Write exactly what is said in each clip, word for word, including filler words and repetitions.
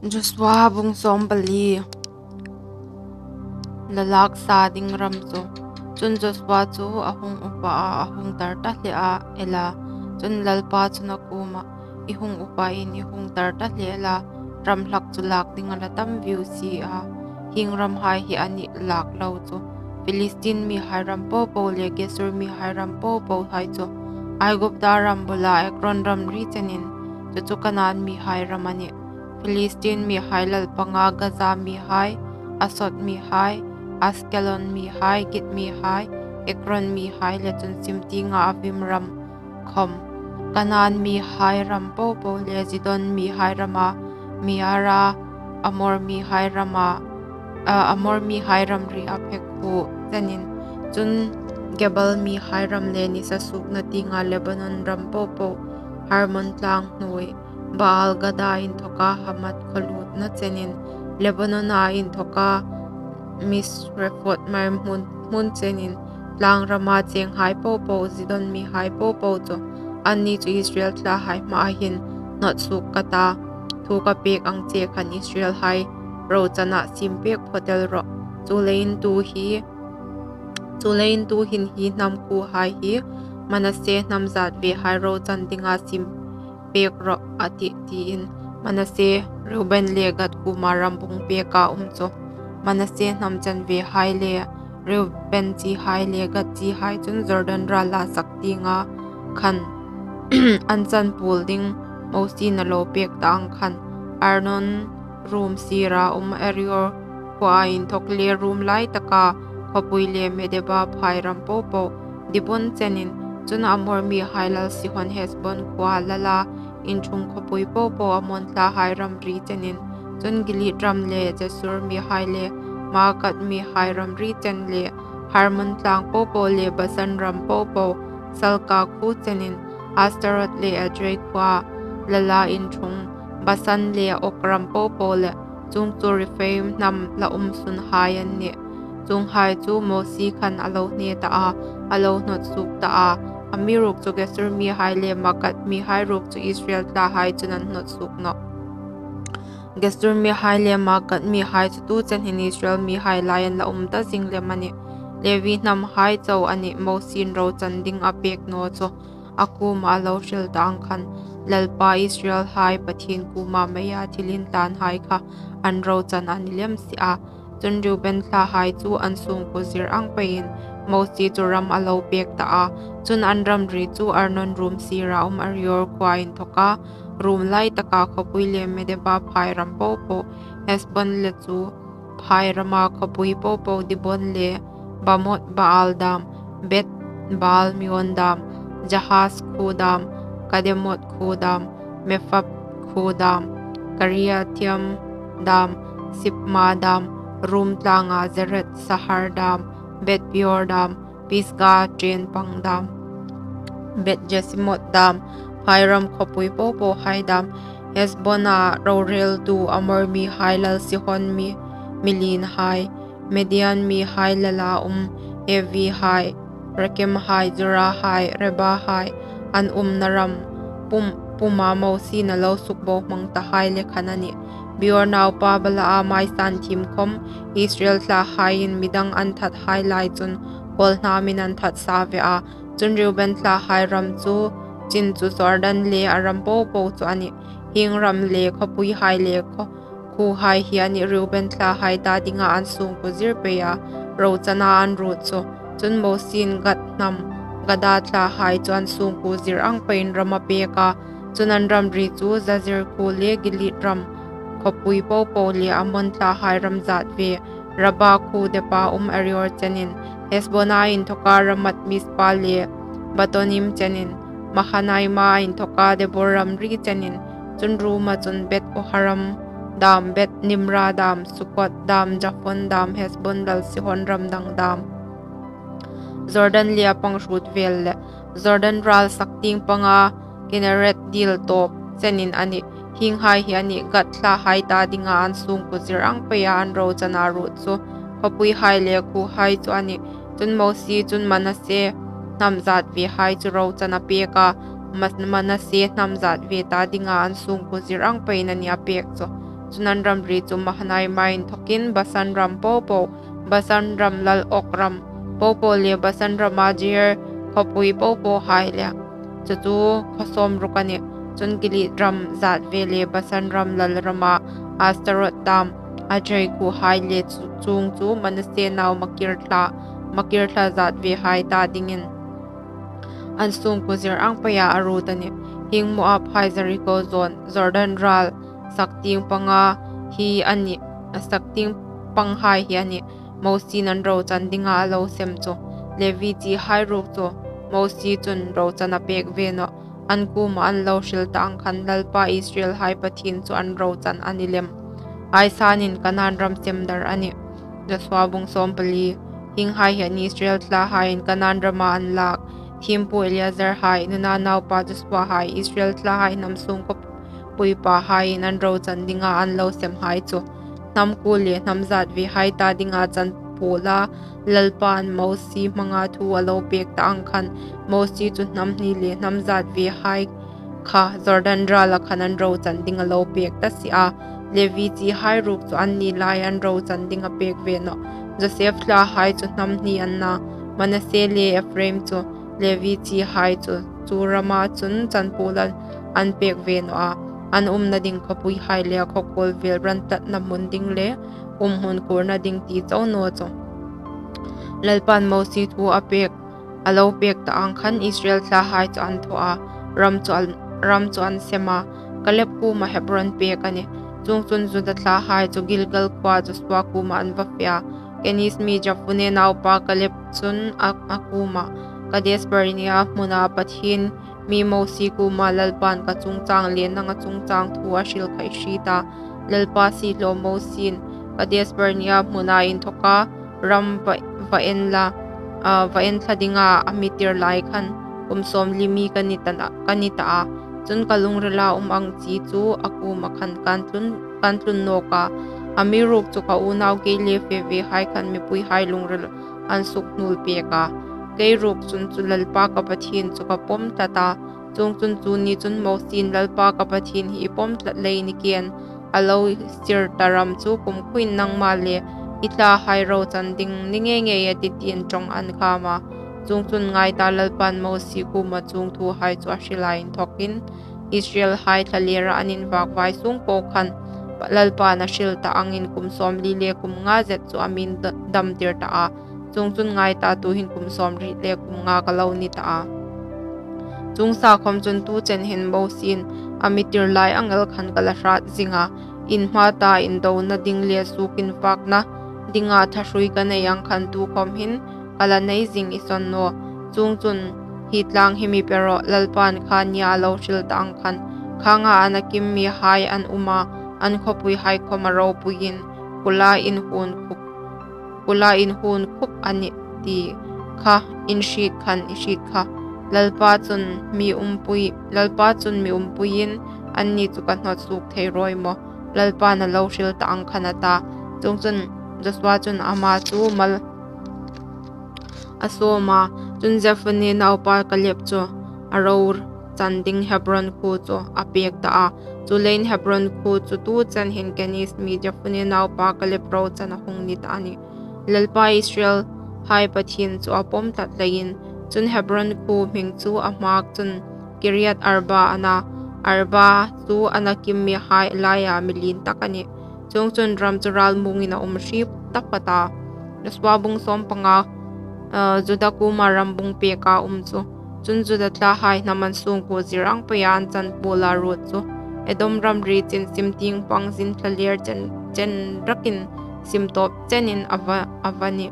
Joshua bung sawm pali. La lak sa ding ram chu. Chun Joshua chu a hung upa a, a hung tar ta hle a, ela. Chun Lalpa chun a kuomah, I hung upa in, i hung tar ta hle la, ram hlak chu lak ding a la tam viu si a. Hieng ram hai hi a nih lak lo chu. Philistine mihai ram po po le Gesur mihai ram po po hai chu Aigupta ram bula Ekron ramri chenin, chu chu Kanaan mihai ram a nih. Philistine mihai lal panga Gaza mihai, Asdod mihai, Askelon mihai, Git mihai, Ekron mihai le chun simtienga Avim ram khawm. Kanaan mihai ram po po le Zidon mihai rama Meara, Amor mihai rama, a, Amor mihai ramri a phekhuo chenin, chun Gebal mihai ram le nisa suokna tienga Lebanon ram po po, Hermon tlang hnuoi Baal Gada inthoka Hamath khaw lutna chenin, Lebanona inthoka Misrefot-maim hmun, hmun chenin, tlang rama chenghai po po, Zidon mihai po po chu, anni chu Israel thlahai hmaa hin hnawt suok ka ta, thu ka pek ang che khan Israel hai rochana siem pek phawt el rawh. Chuleiin tu hi, chuleiin tu hin hi hnam khuohai hi Manasse hnam zat ve hai rochan dinga siem pek rawh a tih, tiin. Manasse, Reuben le Gad kuoma ram bung peka um chu. Manasse hnam chan ve hai le Reuben chihai le Gad chihai chun Jordan rala sak tienga khan an chan puol ding Mosie-in a lo pek ta ang khan, Arnon rum sira um Aroer khuoa inthok le rum lai taka khawpui le Medeba phai ram po po, Dibon chenin, chun Amor mihai lal Sihon Hesbon khuoa lala inthung khawpui po po Amon thlahai ramri chenin, chun Gilead ram le Jesur mihai le Maakat mihai ramri chen le Hermon tlang po po le Basan ram po po, Salka khuo chenin, Astarot le Edrei khuoa lala inthung Basan le Og ram po po le, chuong chu Rephaim hnam la um sunhai an nih. Chuonghai chu Mosie khan a lo hne ta a, a lo hnawt suok ta a, amiruokchu Gesur mihai le Maakat mihai ruok chu Israel thlahai chun an hnawt suok nawh. Gesur mihai le Maakat mihai chu tu chen hin Israel mihai lai an la um ta zing lem a nih. Levi hnamhai chau a nih Mosie-in rochan ding a pek naw chu. A kuoma a lo hril ta ang khan, Lalpa Israel hai Pathien kuoma meia thil intlanhai kha an rochan a ni lem si a. Chun Reuben thlahai chu an sungkuo zir ang peiin Mosie chu ram a lo pek ta a. Chun an ramri chu Arnon rum sira um Aroer khuoa inthoka rum lai taka khawpui le Medeba phai ram po po, Hesbon le chu phai rama khawpui po po, Dibon le Bamoth Baal dam, Beth Baal Meon dam, Jahaz khuo dam, Kedemoth khuo dam, Mephaath khuo dam, Kiriathaim dam, Sibma dam, rum tlanga Zeret Sahar dam, Beth Peor dam, Pisga ṭienpang dam, Beth Jesimoth dam, phai ram khawpui po po hai dam, Hesbona roreltu Amor mihai lal Sihon mi, mi lienhai, Midian mihai lala um Hivihai, Rekemhai, Zorahai, Rebahai, an umna ram pum, puma Mosie-in a lo sukbohmang tahai le khan a nih. Beor naupa Balaam a san thiem khom Israel thlahaiin midang an thathai lai chun kawlhnamin an that sa ve a. Chun Reuben thlahai ram chu chin chu Jordan le a ram po po chu a nih. Hieng ram le khawpuihai le khaw, khuohai hi a nih Reuben thlahai ta dinga an sungkuo zir pei a, rochana an ruot chu. Chun Mosie-in Gad hnam, Gada thlahai chu an sungkuo zir ang peiin ram a pek a. Chun an ramri chu Jazer khuo le Gilead ram khawpui po po le Amon thlahai ram zat ve, Rabba khuo depa um Aroer chenin, Hesbona inthoka Ramath Mizpa le Baonim chenin, Mahanaima inthoka Debor ramri chenin, chun ruma chun Beth Hakerem dam, Beth Nimra dam, Sukoth dam, Jafon dam, Hesbon lal Sihon ram dang dam, Jordan le a pang hrut vel le Jordan ral sak tieng panga Kinnereth dil tawp chenin a nih. Hienghai hi a nih Gad thlahai ta dinga an sungkuo zir ang peia an rochana ruot chu. Khawpuihai le khuohai chu a nih. Chun Mosie chun Manasse hnam zat vehai chu rochan a pek a, Mas-, Manasse hnam zat ve ta dinga an sungkuo zir ang peiin a nih a pek chu. Chun, an ramri chu Mahanaima inthawkin Basan ram po po, Basan ram lal Og ram po po le Basan rama Jair khawpui po po hai le, chu chu khaw sawmruk a nih. Chun, Gilead ram zat ve le Basan ram lal rama Astarot dam Edrei khuo hai le chu, chuong chu Manasse nau Makir thla, Makir thla zat ve hai ta dingin an sungkuo zir ang peia a ruot a nih. Hieng Moab hai Jeriko zawn, Jordan ral saktieng panga hi a nih, saktieng pang hai hi a nih, Mosie'n an rochan dinga a lo sem chu. Levi chi hai ruok chu Mosie chun rochan a pek ve nawh. An kuoma an lo hril ta ang khan Lalpa Israel hai Pathien chu an rochan a ni lem. Aisanin Kanan ram sem dar a nih. Joshua bung sawm pali. Hieng hai hi a nih Israel thla haiin Kanan rama an lak. Thiempu Eleazar hai, Nun naupa Joshua hai, Israel thla hai hnam sungkuo puipa haiin an rochan dinga an lo sem hai chu. Hnam kuo le hnam zat ve hai ta dinga chan puola Lalpa'n Mosie hmanga thu a lo pek ta ang khan, Mosie chu hnam hni le hnam zat ve hai kha Jordan rala khan an rochan ding a lo pek ta si a. Levi chi hai ruok chu anni lai an rochan ding a pek ve nawh. Joseph thla hai chu hnam hni an na, Manasse le Ephraim chu, Levi chi hai chu, chu rama chun chan puola an pek ve nawh a. An umna ding khawpui hai le khaw kuol vel ran tlatna hmun ding le umhmun khuorna ding ti chau naw chu Lalpa'n Mosie thu a pek, a lo pek ta ang khan Israel thla hai chu an thaw a, ram chu an, ram chu an sem a. Kaleb kuoma Hebron pek a nih. Chuongchun Juda thla hai chu Gilgal khuoa Joshua kuoma an va fe a. Keniz mi Jephunne naupa Kaleb chun a, a kuoma, Kades Barnea hmuna Pathien mi Mosie kuoma Lalpa'n ka chungchang le nanga chungchang thu a hril kha i hriet a. Lalpa siehlaw Mosie'n Kades Barnea hmuna inthawka ram va, va en la, a, va en thla dinga a mi tir lai khan kum sawmli mi ka ni ta, ka ni ta a. Chun ka lungrila um ang chi chu a kuoma khan kan tlun, kan tlun nawk a. Amiruokchu ka unau kei le fe ve hai khan mipui hai lungril an suk hnul pek a. Kei ruok chun chu Lalpa ka Pathien chu ka pawm tlat a. Chuongchun chu ni chun Mosie'n Lalpa ka Pathien hi i pawm tlat lei ni kien a lo sir ta ram chu kumkhuoin nangma le i thla hai rochan ding ni ngei ngei a tih tiin ṭawng an kham a. Chuongchun ngai ta, Lalpa'n Mosie kuoma chuong thu hai chu a hril a, inthawkin Israel hai thlalera an invak vai sung po khan Lalpa'n a hril ta angin kum sawmli le kum nga zet chu a mi'n da, dam tir ta a. Chuongchun ngai ta, tuhin kum sawmriet le kum nga ka lo ni ta a. Chuong sa khawm chun tu chen hin Mosie'n a mi tir lai ang el khan ka la hrat zing a. In hma ta indona ding le sukinfakna dinga thahrui ka nei ang khan tu khawm hin ka la nei zing i sawn naw. Chuongchun hi tlang hi mi pe rawh, Lalpa'n kha nia a lo hril ta ang khan, khanga a na kim mi hai an um a, an khawpui hai khawm a ropuiin, kula inhuon khup, kula inhuon khup a nih ti kha in hriet khan i hriet kha. Lalpa chun mi umpui, Lalpa chun mi umpuiin anni chu ka hnawt suok thei rawi maw? Lalpa'n a lo hril ta ang khan, a ta. Chuongchun Joshua chun ama chu mal a sawm a. Chun Jephunne naupa Kaleb chu a rochan ding Hebron khuo chu a pek ta a. Chuleiin Hebron khuo chu tu chen hin Keniz mi Jephunne naupa Kaleb rochan a hung ni ta a nih. Lalpa Israel hai Pathien chu a pawm tlat leiin, chun Hebron khuo hming chu a hmaak chun Kiriat Arba a na, Arba chu a na kim mi hai laia mi lien tak a nih. Chuongchun ram chu ralmuongin a um hri taphawt a. Joshua bung sawm panga, a, Juda kuoma ram bung peka um chu. Chun Juda thla hai hnam an sungkuo zir ang peia an chan puola ruot chu Edom ramri chin sim tieng pang zin thlaler chen, chen rakin sim tawp chenin a va, a va nih.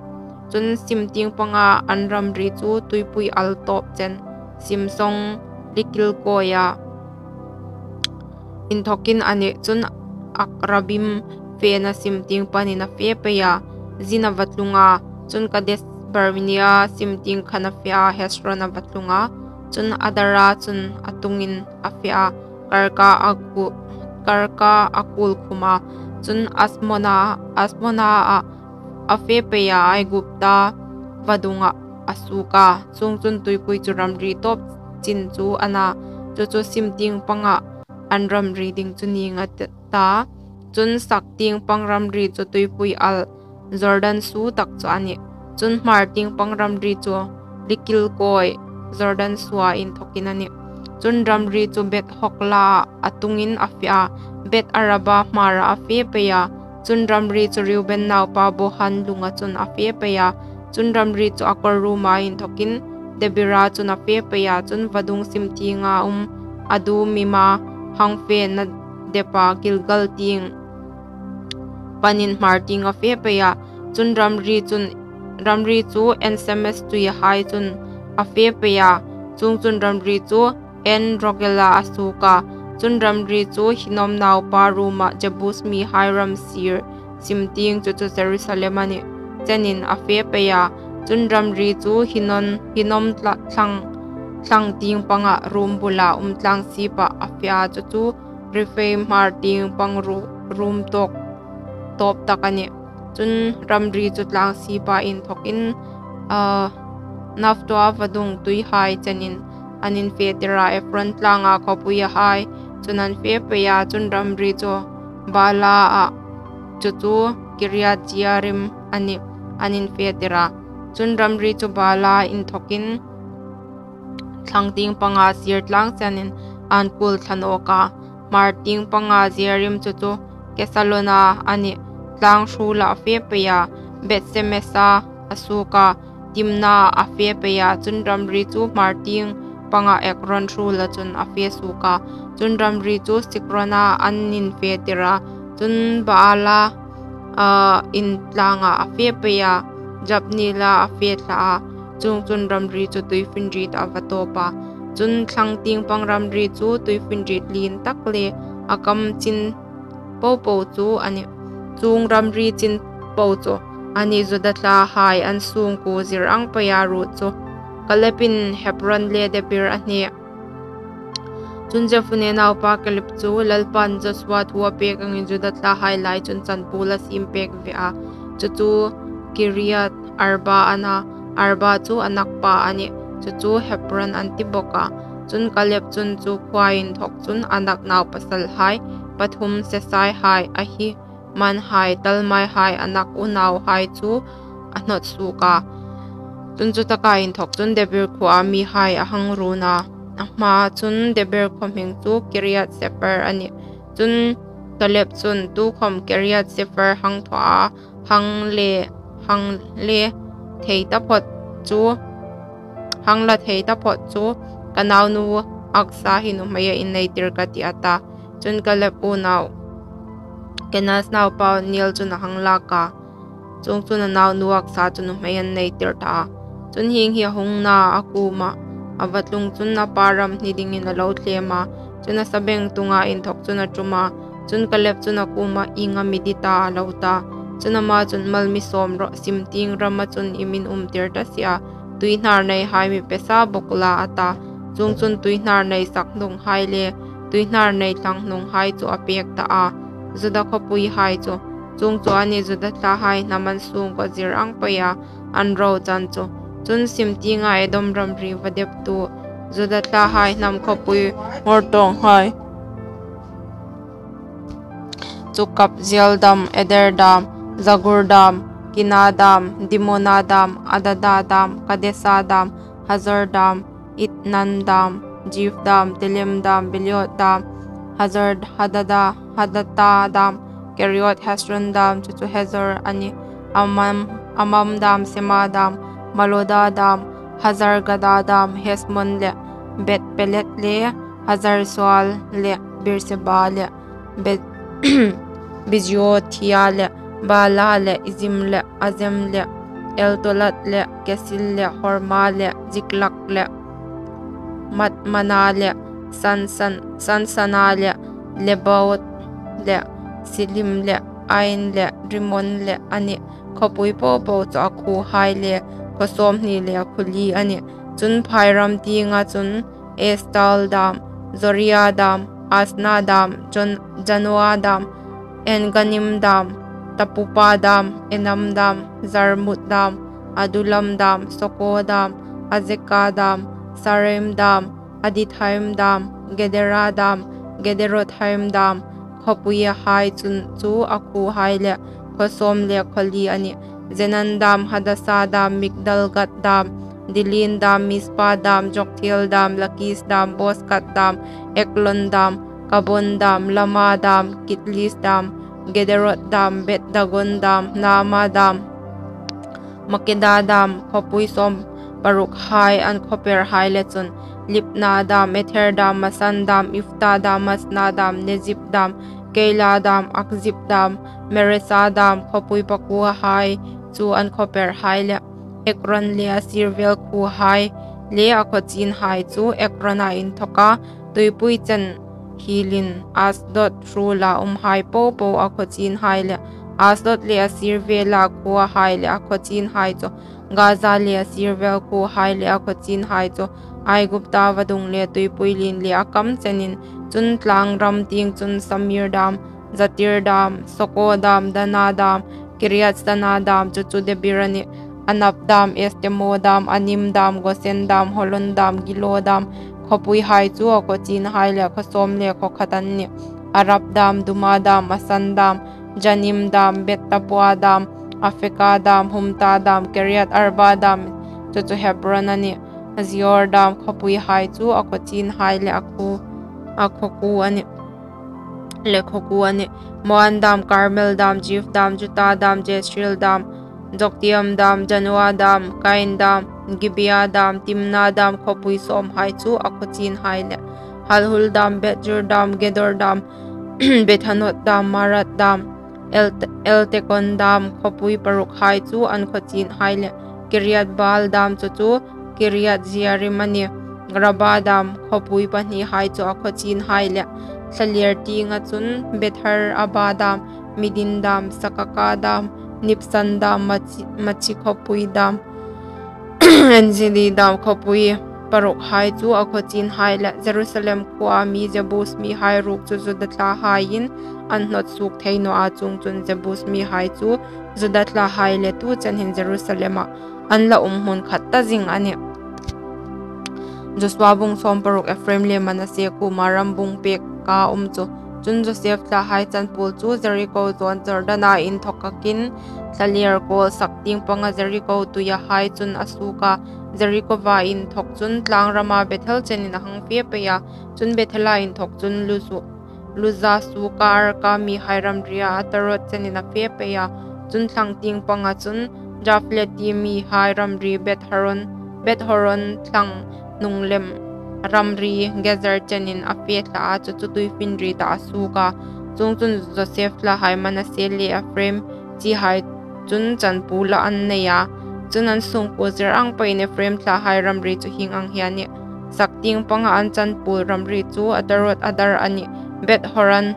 Chun sim tieng panga an ramri chu tuipui al tawp chen, sim sawng likil kawia inthawkin a nih. Chun Akrabim fena sim tieng panin a fe pei a, Zin a va tlung a. Chun Kades Barnea sim tieng khan a fe a, Hesron a va tlung a. Chun Adara chun a tungin a fe a, Karka a ku, Karka a kul khum a. Chun Asmona, Asmona a, a fe pei a, Aigupta vadungah a suok a. Chuongchun tuipui chu ramri tawp chin chu a na, chu chu sim tieng panga an ramri ding chu ning a ta. Chun sak tieng pang ramri chu tuipui al, Jordan su tak chu a nih. Chun hmar tieng pang ramri chu likil kawi, Jordan sua inthawkin a nih. Chun ramri chu Bet Hogla a tungin a fe a, Bet Araba hmarah a fe pei a. Chun ramri chu Reuben naupa Bohan lunga chun a fe pei a. Chun ramri chu Akor ruoma inthawkin Debira chun a fe pei a. Chun vadung sim tienga um Adumima hang fena depa Gilgal tieng panin hmar tieng a fe pei a. Chun ramri chun, ramri chu Ensemes tuihai chun a fe pei a. Chuongchun ramri chu En Rogela a suok a. Chun ramri chu Hinnom naupa ruoma Jebus mihai ram sir sim tieng, chu chu Jerusalem a nih, chenin a fe pei a. Chun ramri chu Hinnom, Hinnom tla-, thlang, thlang tieng panga ruom bula um tlang sipah a fe a, chu chu Rephaim hmar tieng pang ru-, ruom tawk, tawp tak a nih. Chun ramri chu tlang sipa inthawkin, a, Naftoa vadung tuihai chenin an infetir a, Ephron tlanga khawpuihai chun an fe pei a. Chun ramri chu Baala a, chu chu Kiriat Jearim a nih, an infetir a. Chun ramri chu Baala inthawkin thlang tieng panga sir tlang chenin an kul thla nawk a. Hmar tieng panga Jearim chu chu Kesalona a nih, tlang hrula a fe pei a. Bethsemesa a suok a, Timna a fe pei a. Chun ramri chu hmar tieng panga Ekron hrula chun a fe suok a. Chun ramri chu Sikrona an infetir a. Chun Baala, a, in tlanga a fe pei a, Jabnela a fe thla a. Chuongchun ramri chu tuifinriet a va tawp a. Chun thlang tieng pang ramri chu tuifinriet lien tak le a kam chin po po chu a nih. Chuong ramri chin po chu a nih, Juda thlahai an sungkuo zir ang peia ruot chu. Kalebin Hebron le Debir a hne. Chun Jephune naupa Kaleb chu Lalpan Joshua thu a pek angin Juda thlahai lai chun chanpuol a siem pek ve a. Chu chu Kiriat Arba a na, Arba chu Anak pa a nih, chu chu Hebron an ti bawk a. Chun Kaleb chun chu khuo inthawk chun Anak naupasalhai pathum, Sesai hai, Ahiman hai, Talmai hai, Anak unauhai chu a hnawt suok a. Chun chu taka inthawk chun Debir khuoa mihai a hang run a. A hma chun Debir khuo hming chu Kiriat Sefer a nih. Chun Kaleb chun, tukhawm Kiriat Sefer hang thaw a, hang le, hang le thei taphawt chu, hang la thei taphawt chu ka naunu Aksa hi nuhmeia inneitir ka tih, a ta. Chun Kaleb unau Kenaz naupa Otniel chun a hang lak a. Chuongchun a naunu Aksa chu nuhmei an neitir ta a. Chun hieng hi a hung na a kuoma a va tlung chun a pa ram hni dingin a lo thlem a. Chun a sabengtunga inthawk chun a ṭum a. Chun Kaleb chun a kuoma, ieng am i dit a, a lo ta. Chun ama chun, mal mi sawm rawh, sim tieng rama chun i min umtir ta si a, tuihnar neihai mi pe sa bawk la, a ta. Chuongchun tuihnar nei sakhnunghai le tuihnar nei thlangnunghai chu a pek ta a. Juda khawpuihai chu, chuong chu a nih, Juda thlahai hnam an sungkuo zir ang peia an ro chan chu. Chun sim tienga Edom ramri va deptu Juda thlahai hnam khawpui hmawrtawnghai chu Kabzeel dam, Eder dam, Zagur dam, Kina dam, Dimona dam, Adada dam, Kadesa dam, Hazor dam, Itnan dam, Zif dam, Telem dam, Bealot dam, Hazor Hadada, Hadata dam, Keriot Hezron dam, chu chu Hazor a nih, Amam, Amam dam, Sema dam, Maloda dam, Hazar Gada dam, Hesmon le Bethpelet le Hazar Sual le Beerseba le Be-, Biziothia le Baala le Ezim le Azem le Eltolad le Kesil le Horma le Ziklak le Madmana le Sansan, Sansana le Lebaot le Silim le Ain le Rimon le a nih. Khawpui po po chu a khuohai le khuo sawmhni le khuo li a nih. Chun phairam tienga chun Estal dam, Zoria dam, Asna dam, Jon-, Janoa dam, En-ganim dam, Tapupa dam, Enam dam, Jarmut dam, Adulam dam, Soko dam, Azeka dam, Saaraim dam, Adithaim dam, Gedera dam, Gederothaim dam, khawpuihai chun chu a khuohai le khaw sawm le khaw li a nih. Zenan dam, Hadasa dam, Migdal Gad dam, Dilin dam, Mispa dam, Joktheel dam, Lakis dam, Bozkat dam, Eglon dam, Kabon dam, Lama dam, Kitlis dam, Gederot dam, Beth Dagon dam, Naama dam, Makeda dam, khawpui sawm parukhai an khawperhai le chun Libna dam, Ether dam, Masan dam, Ifta dam, Masna dam, Nezib dam, Keila dam, Akzib dam, Maresa dam, khawpui pakuohai chu an khawperhai le Ekron le a sirvel khuohai le a khawchienhai chu Ekrona inthawka tuipui chen hielin Asdod ruola umhai popo a khawchienhai le Asdod le a sirvela khuohai le a khawchienhai chu Gaza le a sirvel khuohai le a khawchienhai chu Aigupta vadung le tuipui lien le a kam chenin, chun tlangram tieng chun Samir dam, Jatir dam, Soko dam, Dana dam, Kiriat Sana dam, chu chu Debir a nih. Anab dam, Estemo dam, Anim dam, Gosen dam, Holon dam, Gilo dam, khawpuihai chu a khawchienhai le khaw sawm le khaw khat an nih. Arab dam, Duma dam, Asan dam, Janim dam, Beth Tapua dam, Afeka dam, Humta dam, Kiriat Arba dam, chu chu Hebron a nih. Zior dam, khawpuihai chu a khawchienhai le a khu, a khawkuo a nih. Le khawkuo a nih. Maon dam, Karmel dam, Zif dam, Juta dam, Jezreel dam, Joktiam dam, Janoa dam, Kain dam, Gibea dam, Timna dam, khawpui sawmhai chu a khawchienhai le Halhul dam, Bethzur dam, Gedor dam, Bethanot dam, Maarat dam, El, Eltekon dam, khawpui parukhai chu an khawchienhai le Kiriat Baal dam, chu chu Kiriat Jearim a nih. Raba dam, khawpui pahnihai chu a khawchienhai le thlaler tienga chun Bethar Aba dam, Midin dam, Sakaka dam, Nibsan dam, Machi, Machi khawpui dam, Engedi dam, khawpui parukhai chu a khawchienhai le Jerusalem khuoa mi Jebus mihai ruok chu Juda thlahaiin an hnawt suok thei nawh a, chuongchun Jebus mihai chu Juda thlahai le tu chen hin Jerusalema an la um hmun khat ta zing a nih. Joshua bung sawm paruk. Ephraim le Manasse kuoma ram bung peka um chu. Chun Joseph thlahai chanpuol chu Jeriko zawn Jordana inthawka kin thlaler kawl sak tieng panga Jeriko tuiahai chun a suok a, Jerikoa inthawk chun tlangrama Bethel chenin a hang fe pei a, chun Bethela inthawk chun Luzu, Luza suoka Arka mihai ramria Atarot chenin a fe pei a, chun thlang tieng panga chun Jafleti mihai ramri Beth-horon, Beth-horon thlang hnung lem ramri Gezer chenin a fe thla a, chu chu tuifinrietah a suok a. Chuongchun Joseph thlahai Manasse le Ephraim chihai chun chanpuola an nei a. Chun an sungkuo zir ang peiin Ephraim thlahai ramri chu hieng ang hi a nih. Sak tieng panga an chanpuol ramri chu Atarot Adar a nih, Beth-horon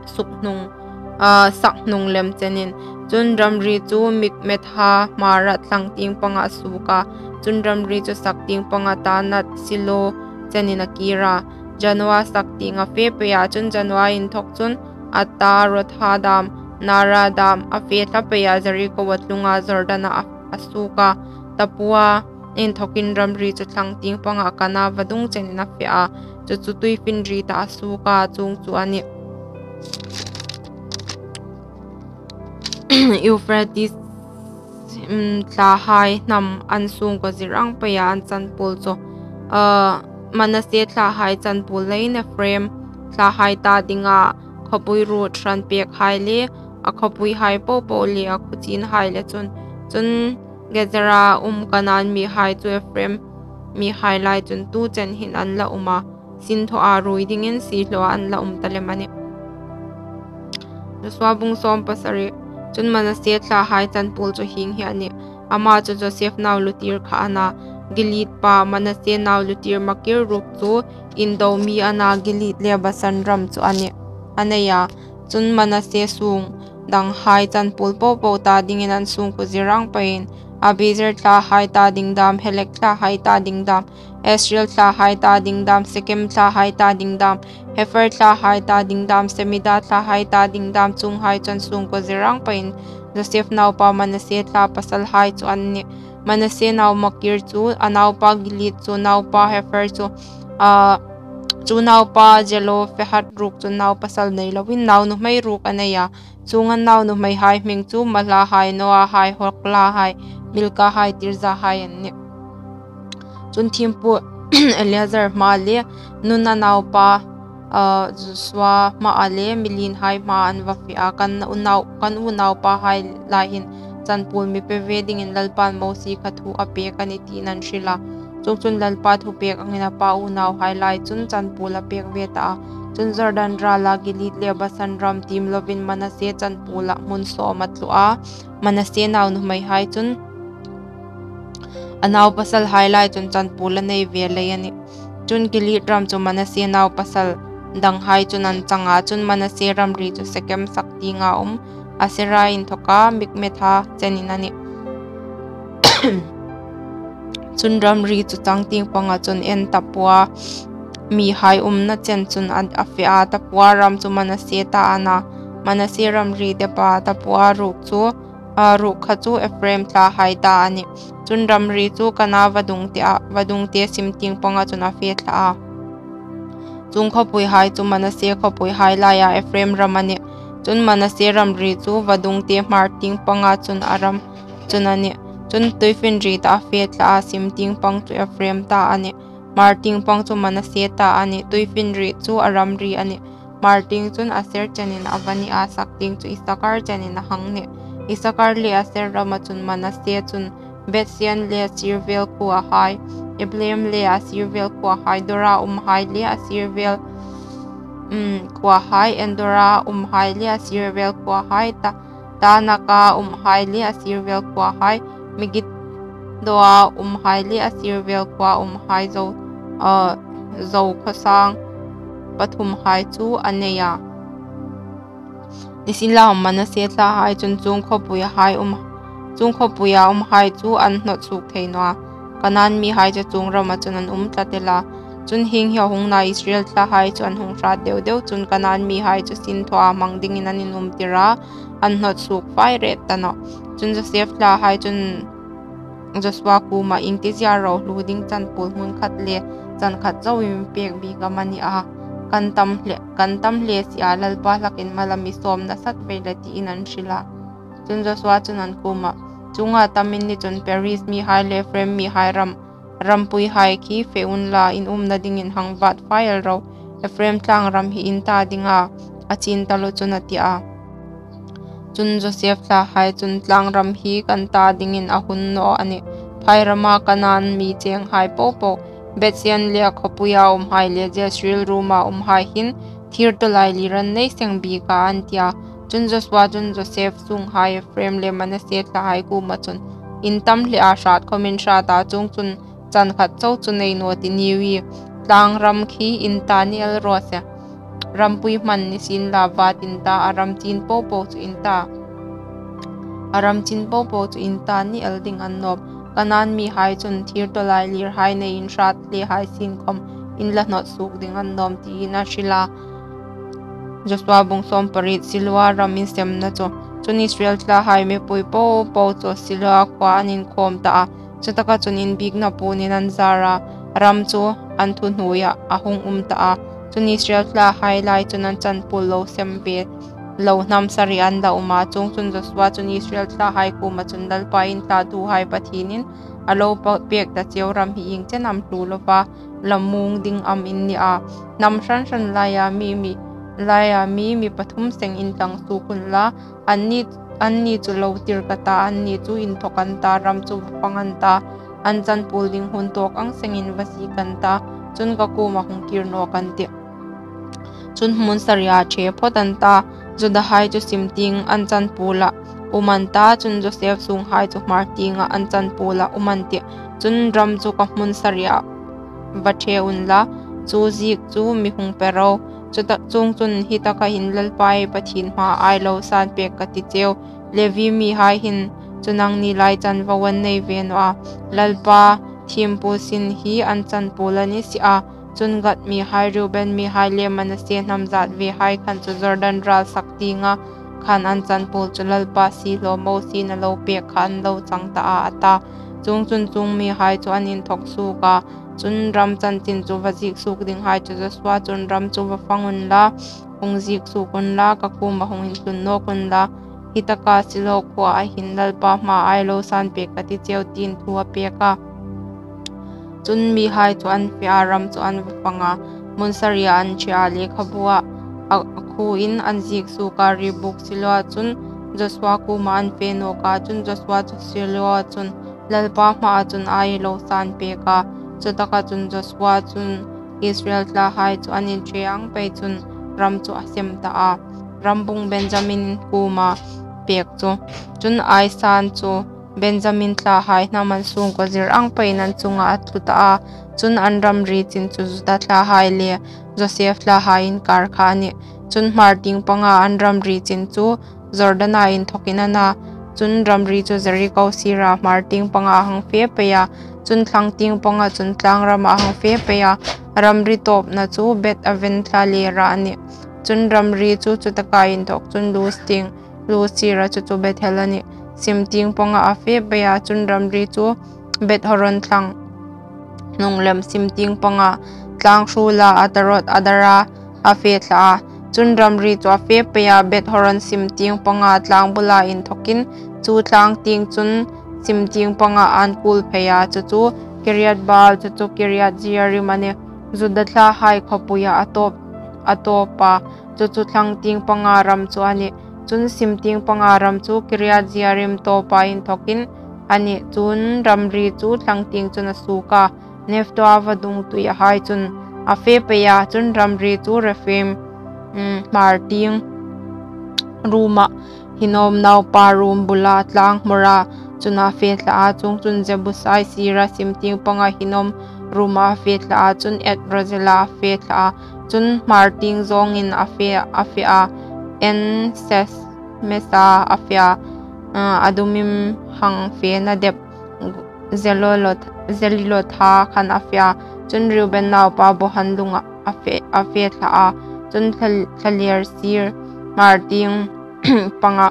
suk hnung, a, sak hnung lem chenin. Chun ramri chu Mikmethath Maarat thlang tieng panga a suok a. Chun ramri chu sak tieng panga Taanath Silo chenin a kir a. Janoa sak tienga fe pei a, chun Janoa inthawk chun Atarotha dam, Naara dam a fe thla pei a, Jerikoa tlunga Jordana a, a suok a. Tapua inthawkin ramri chu thlang tieng panga Kana vadung chenin a fe a, chu chu tuifinrietah a suok a, chuong chu a nih. Euphrates, um, thlahai hnam an sungkuo zir ang pei a, an chanpuol chu, a, Manasse thlahai chanpuol leiin Ephraim thlahai ta dinga khawpui ruot hran pekhai le a khawpuihai popo le a khawchienhai le chun, chun Gezera um Kanan mihai chu Ephraim mihai lai chun tu chen hin an la um a, sinthawa ruoi dingin siehlawa an la um ta lem a nih. Joshua bung sawm pasari. Chun Manasse thlahai chanpuol chu hieng hi a nih. Ama chu Joseph nau lutir kha a na. Gilead pa Manasse nau lutir Makir ruok chu indo mi a na, Gilead le Basan ram chu a nih, a nei a. Chun Manasse sung danghai chanpuol popo ta dingin an sungkuo zir ang peiin Abiezer thlahai ta ding dam, Helek thlahai ta ding dam, Asriel thlahai ta ding dam, Sekem thlahai ta ding dam, Hepher thlahai ta ding dam, Semida thlahai ta ding dam chuonghai chu an sungkuo zir ang peiin Joseph naupa Manasse thla pasalhai chu an nih. Manasse nau Makir chu a naupa Gilead chu, naupa Hepher chu, a, Chu naupa Zelophehad ruok chu nau pasal nei loin nau nuhmei ruok a nei a. Chuong an nau nuhmeihai hming chu Mahla hai, Noa hai, Hogla hai, Milka hai, Tirza hai an nih. Chun thiempu Eleazar hmaa le Nun a naupa, a, Josua hmaa le mi lienhai hmaa an va fe a, kan unau, kan unaupahai lai hin chanpuol mi pe ve dingin Lalpan Mosie kha thu a pek a nih tiin an hril a. Chuongchun Lalpa thupek angin a pa unauhai lai chun chanpuol a pek ve ta a. Chun Jordan rala Gilead le Basan ram tiem lovin Manasse chanpuola hmun sawm a tlu a. Manasse nau nuhmeihai chun a nau pasalhai lai chun chanpuol a nei ve lei a nih. Chun Gilead ram chu Manasse nau pasal danghai chun an chang a. Chun Manasse ramri chu Sekem sak tienga um Asera inthawka Mikmetha chenin a nih. Chun ramri chu chang tieng panga chun En Tapua mihai umna chen chun a, a fe a. Tapua ram chu Manasse ta a na. Manasse ramri tepa Tapua ruok chu, a, ruok kha chu Ephraim thlahai ta a nih. Chun ramri chu Kana vadungte a, vadungte sim tieng panga chun a fe thla a. Chuong khawpuihai chu Manasse khawpuihai laia Ephraim ram a nih. Chun Manasse ramri chu vadungte hmar tieng panga chun a ram chun a nih. Chun tuifinri ta a fe thla a, sim tieng pang chu Ephraim ta a nih. Hmar tieng pang chu Manasse ta a nih. Tuifinri chu a ramri a nih. Hmar tieng chun Aser chenin a va ni a, sak tieng chu Isakar chenin a hang nih. Isakar le Aser rama chun Manasse chun Bethsean le a sir vel khuohai, Ibleam le a sir vel khuohai, Dora umhai le a sir vel, um, khuohai, Endora umhai le a sir vel khuohai, Ta, Taanaka umhai le a sir vel khuohai, Megiddoa umhai le a sir vel khuoa umhai zo, a, zo khawsang pathumhai chu a nei a. Nisienlakhawm Manasse thlahai chun chuong khawpuia hai um, chuong khawpuia umhai chu an hnawt suok thei naw a. Kanaan mihai chu chuong rama chun an um tlat el a. Chun hieng hi a hung na Israel thlahai chu an hung hrat deu deu chun Kanaan mihai chu sin thawa hmang dingin an inum tir a, an hnawt suok fai ret ta nawh. Chun Joseph thlahai chun Josua kuoma, "Iengtizia ro hluo ding chanpuol hmun khat le chan khat chauin mi pek bik am a ni a? Kan tam hle, kan tam hle si a, Lalpa hlakin mal a mi sawm nasat vei la," tiin an hril a. Chun Josua chun an kuoma, "Chuonga tam in ni chun Periz mihai le Ephraim mihai ram, rampuihai khi fe unla, in umna dingin hang vat fai el ro. Ephraim tlang ram hi in ta ding a, a chin taluo chun," a ti a. Chun Joseph thlahai chun, "Tlang ram hi kan ta dingin a hun naw a nih. Phai rama Kanaan mi chenghai popo, Bethsean le a khawpuia umhai le Jezreel ruoma umhai hin thir tawlaili ran nei seng bik a," an ti a. Chun Josua chun Joseph sunghai Ephraim le Manasse thlahai kuoma chun, "In tam hle a, hrat khawmin hrat a, chuongchun chan khat chau chu nei naw ti niu i, tlang ram khi in ta ni el raw se. Rampui hman ni sienla vat in ta, a ram chin popo chu in ta, a ram chin popo chu in ta ni el ding an nawm. Kanaan mihai chun thir tawlai lirhai neiin hrat hlehai sien khawm in la hnawt suok ding an nawm," tiin a hril a. Josua bung sawm pariet, Silua ram insemna chu. Chun Israel thlahai mipui popo chu Silua khuoa an inkhawm ta a. Chutaka chun inbiekna puonin an zar a, ram chu an thu hnuoia a hung um ta a. Chun Israel thlahai lai chun an chanpuol lo sem ve lo hnam sari an la um a. Chuongchun Josua chun Israel thlahai kuoma chun, "Lalpa in thlatuhai Pathienin a lo pa-, pek ta cheu ram hi ieng chen am hluo lova la muong ding am in ni a? Hnam hran hran laia mi, mi, laia mi, mi pathum seng intlang suok unla, anni, anni chu lo tir ka ta, anni chu inthawk an ta, ram chu va fang an ta, an chanpuol ding hun tawk ang sengin va ziek an ta, chun ka kuoma hung kir nawk an tih." Chun hmun saria ṭhe phawt an ta, Judahai chu sim tieng an chanpuola um an ta, chun Joseph sunghai chu hmar tienga an chanpuola um an tih. Chun ram chu ka hmun saria va ṭhe unla, chu ziek chu mi hung pe ro. Chuta, chuongchun hi taka hin Lalpa i Pathien hmaa i lo san pek ka ti cheu. Levi mihai hin chu nangni lai chan va uan nei ve naw a, Lalpa thiempu sin hi an chanpuol a ni si a. Chun Gad mihai, Reuben mihai le Manasse hnam zat vehai khan chu Jordan ral sak tienga khan an chanpuol chu Lalpa siehlaw Mosiein a lo pek kha an lo chang ta a, a ta. Chuongchun chuong mihai chu an inthawk suok a, Chun ram chanchin chu va ziek suok dinghai chu Josua chun, Ram chu va fang unla, hung ziek suok unla, ka kuoma hung intlun nawk unla, hi taka Silo khuoa hin Lalpa hmaa ei lo san pêk ka ti cheu, tiin thu a pêk a. Chun mihai chu an fe a, ram chu an va fang a, hmun saria an ṭhe a, lekhabua a, a khuoin an ziek suok a, riebuk Siloa chun Josua kuoma an fe nawk a. Chun Josua chu Siloa chun Lalpa hmaa chun ei lo san pêk a. Chutaka chun Josua chun Israel thlahai chu an inṭhe ang pei chun ram chu a sem ta a. Rambung Benjamin kuoma pêk chu. Chun Ai san chu Benjamin thlahai hnam an sungkuo zir ang peiin an chunga a tlu ta a. Chun an ramri chin chu Juda thlahai le Joseph thlahai inkar kha a nih. Chun hmar tieng panga an ramri chin chu Jordana inthokin a na. Chun ramri chu Jeriko sira hmar tieng panga a hang fe pei a. Chun thlang tieng panga chun tlang rama a hang fe pei a. Ramri tawpna chu Beth Aven thlalera a nih. Chun ramri chu chutaka inthok chun Luz tieng, Luz sira chu chu Bethel a nih. Sim tieng panga a fe pei a. Chun ramri chu Beth Horon thlang hnung lem sim tieng panga tlang hrula Atarot Adara a fe thla a. Chun ramri chu a fe pei a, Beth Horon sim tieng panga tlang bula inthokin chu tlang tieng chun sim tieng panga an kul phei a. Chu chu Kiriat Baal, chu chu Kiriat Jearim a nih. Juda thlahai khawpuia a tawp, a tawpa, chu chu thlang tieng panga ram chu a nih. Chun sim tieng panga ram chu Kiriat Jearim tawpa inthokin a nih. Chun ramri chu thlang tieng chun a suok a, Nephtoa vadung tuiahai chun a fe pei a. Chun ramri chu Rephaim, um, hmar tieng ruma Hinnom naupa rum bula tlang hmura chun a fe thla a. Chuongchun Jebusai sira sim tieng panga Hinnom ruma a fe thla a. Chun Eth Rozela a fe thla a. Chun hmar tieng zawngin a fe, a fe a, En Sesemesa a fe a, a, Adumim hang fena dep Zelolot, Zelilotha khan a fe a. Chun Reuben naupa Bohan lunga a fe, a fe thla a. Chun thla-, thlaler sir hmar tieng panga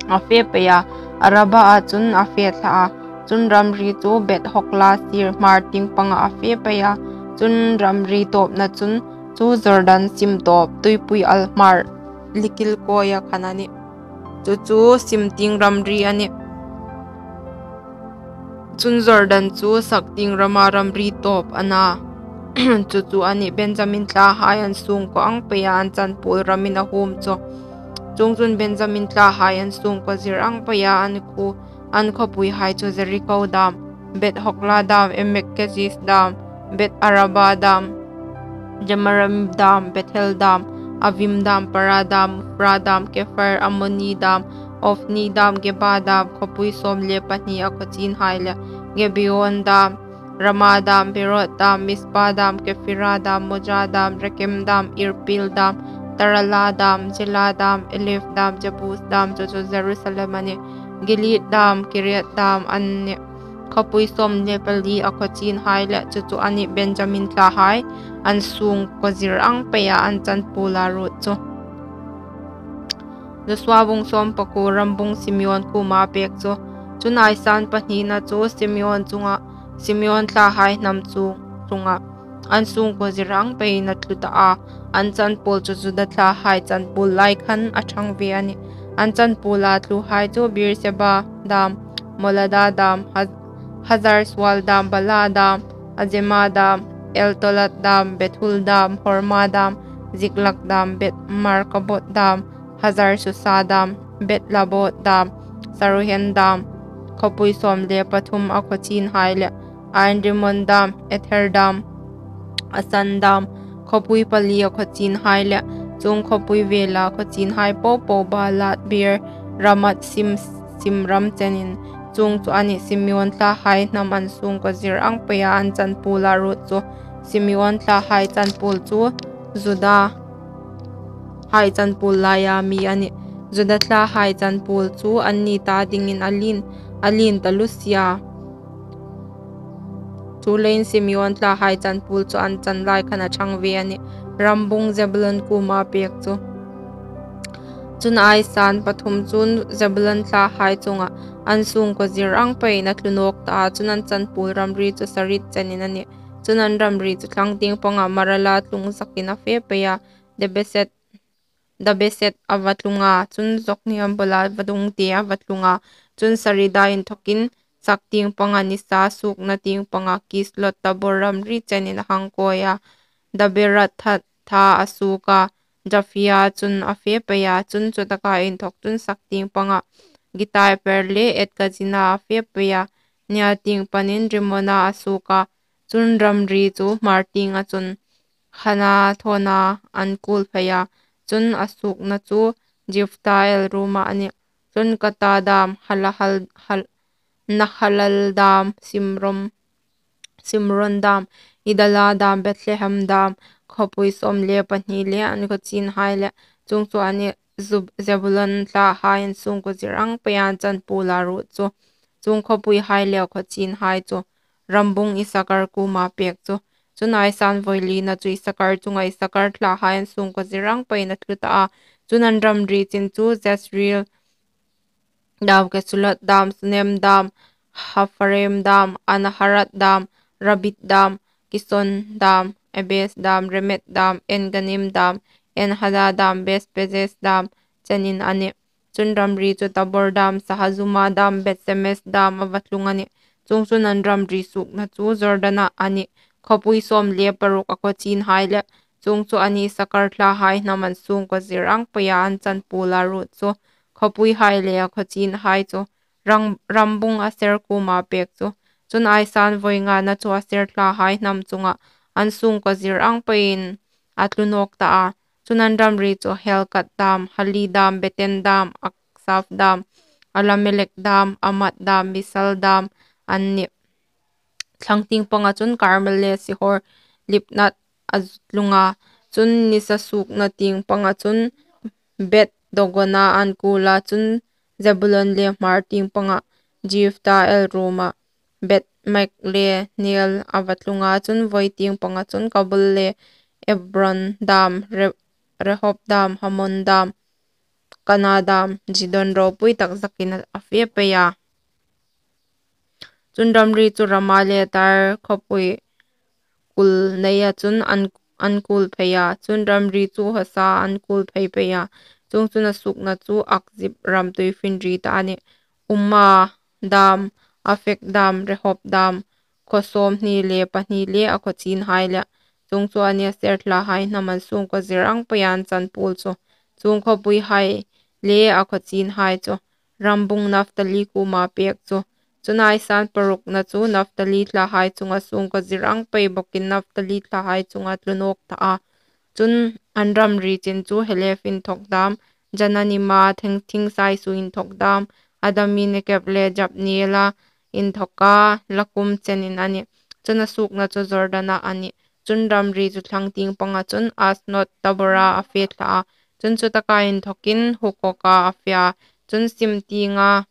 a fe pei a, Araba a chun a fe thla a. Chun ramri chu Beth Hogla sir hmar tieng panga a fe pei a. Chun ramri tawpna chun chu Jordan sim tawp tuipui al hmar likil kawia khan a nih. Chu chu sim tieng ramri a nih. Chun Jordan chu sak tieng rama ramri tawp a na. Chu chu a nih. Benjamin thlahai an sungkuo ang peia an chanpuol ramin a huom chu. Chuongchun Benjamin thlahai an sungkuo zir ang peia an khu, an khawpuihai chu Jeriko dam, Beth Hogla dam, Emek Keziz dam, Beth Araba dam, Jemarim dam, Bethel dam, Avim dam, Para dam, Ofra dam, Kefar Ammoni dam, Ofni dam, Geba dam, khawpui sawm le pahni a khawchienhai le, Gibeon dam, Rama dam, Beeroth dam, Mizpa dam, Kefira dam, Moza dam, Rekem dam, Irpil dam, Tarala dam, Zela dam, Eleph dam, Jebus dam, chu chu Jerusalem a nih. Gilead dam, Kiriath dam an nih. Khawpui sawm le pali a khawchienhai le chu chu a nih Benjamin thlahai an sungkuo zir ang peia an chanpuola ruot chu. Josua bung sawm pakuo. Rambung Simeon kuoma pek chu. Chun aisan pahnina chu Simeon chunga, Simeon thlahai hnam chu chunga an sungkuo zir ang peiin a tlu ta a. An chanpuol chu Juda thlahai chanpuol lai khan a thang ve a nih. An chanpuola tluhai chu Beersheba dam, Molada dam, Haz-, Hazar Sual dam, Bala dam, Azema dam, Eltolad dam, Bethul dam, Horma dam, Ziklag dam, Beth Markaboth dam, Hazar Susa dam, Beth Baoth dam, Saruhen dam, khawpui sawm le pathum a khawchienhai le, Ain Rimmon dam, Ether dam, Asan dam, khawpui pali a khawchienhai le, chuong khawpui vela khawchienhai popo, Baalat, Beer, Ramath, Sim, Simram chenin. Chuong chu a nih Simeon thlahai hnam an sungkuo zir ang peia an chanpuola ruot chu. Simeon thlahai chanpuol chu Juda hai chanpuol laia mi a nih. Juda thlahai chanpuol chu anni ta dingin a lien, a lien taluo si a. Chuleiin Simeon thlahai chanpuol chu an chan lai khan a thang ve a nih. Rambung Zebulon kuoma pek chu. Chun aisan pathum chun Zebulon thlahai chunga an sungkuo zir ang peiin a tlu nawk ta a, chun an chanpuol ramri chu Sarid chenin a nih. Chun, an ramri chu thlang tieng panga Marala tlung zakin a fe pei a, Dabeset, Dabeset a va tlung a, chun Jokneam bula vadungte a va tlung a, chun Sarida inthawkin sak tieng panga nisa suokna tieng panga Kislot Tabor ramri chenin a hang kawi a, Daberath tha a suok a, Japhia chun a fe pei a, chun chutaka inthawk chun sak tieng panga Gittaim-per le Eth-kazin-a a fe pei a, nia tieng panin Rimmona a suok a, chun ramri chu hmar tienga chun Hanathona an kuol phei a, chun a suokna chu Jiphtha-el ruoma a nih. Chun Kata dam, Halahal, Hal, Nahalal dam, Simron, Simron dam, Idala dam, Bethlehem dam, khawpui sawm le pahni le an khawchienhai le, chuong chu a nih. Zub-, Zebulon thlahai an sungkuo zir ang peia an chanpuola ruot chu, chuong khawpuihai le khawchienhai chu rambung Isakar kuoma pêk chu. Chun aisan vawi lina chu Isakar chunga Isakar thlahai an sungkuo zir ang peiin a tlu ta a. Chun an ramri chin chu Jezreel dam, Kesulot dam, Sunem dam, Hapharaim dam, Anaharath dam, Rabbith dam, Kison dam, Ebez dam, Remeth dam, En-gannim dam, En-hadad dam, Beth-peses dam chenin a nih. Chun ramri chu Tabor dam, Sahazuma dam, Beth-semes dam a va tlung a nih. Chuong chun an ramri suokna chu Jordana a nih. Khawpui sawm le paruk a khawchienhai le, chuong chu a nih Isakar thlahai hnam an sungkuo zir ang peia an chanpuola ruot chu, khawpuihai le a khawchienhai chu rang-, rambung Aser kuoma pêk chu. Chun aisan vawi ngana chu Aser thlahai hnam chunga an sungkuo zir ang peiin a tlu nawk ta a. Chun an ramri chu Helkat dam, Hali dam, Beten dam, Aksaph dam, Alamelek dam, Amath dam, Misal dam an nih. Thlang tieng panga chun Karmel le Sihor Libnath a tlung a. Chun nisa suokna tieng panga chun Beth-dagona an kuol a. Chun Zebulon le hmar tieng panga Jiphtha-el ruoma Beth-magh le Neiel a va tlung a. Chun vawi tieng panga chun Kabul le Ebron dam, Re-, Rehob dam, Hammon dam, Kanah dam, Zidon ropui tak zakin a fe pei a. Chun ramri chu Rama le Tyre khawpui kul neia chun an, an kuol phei a. Chun ramri chu Hosa an kuol phei pei a. Chuong chun a suokna chu Akzib ram tuifinriet a nih. Ummah dam, Aphek dam, Rehob dam, khaw sawmhni le pahni le a khawchienhai le, chuong chu a nih Aser thlahai hnam an sungkuo zir ang peia an chanpuol chu, chuong khawpuihai le a khawchienhai chu rambung Naphtali kuoma pêk chu. Chun aisan parukna chu Naphtali thlahai chunga sungkuo zir ang pei bawkin Naphtali thlahai chunga tlu nawk ta a. Chun an ramri chin chu Heleph inthawk dam, Zaanannim-a thing, thing saisu inthawk dam, Adami, Nekeb le Jabneel-a inthawka Lakkum chenin a nih. Chun a suokna chu Jordana a nih. Chun ramri chu thlang tieng panga chun Aznot Tabora a fe thla a. Chun chutaka inthawkin Hukkoka a fe a. Chun sim tienga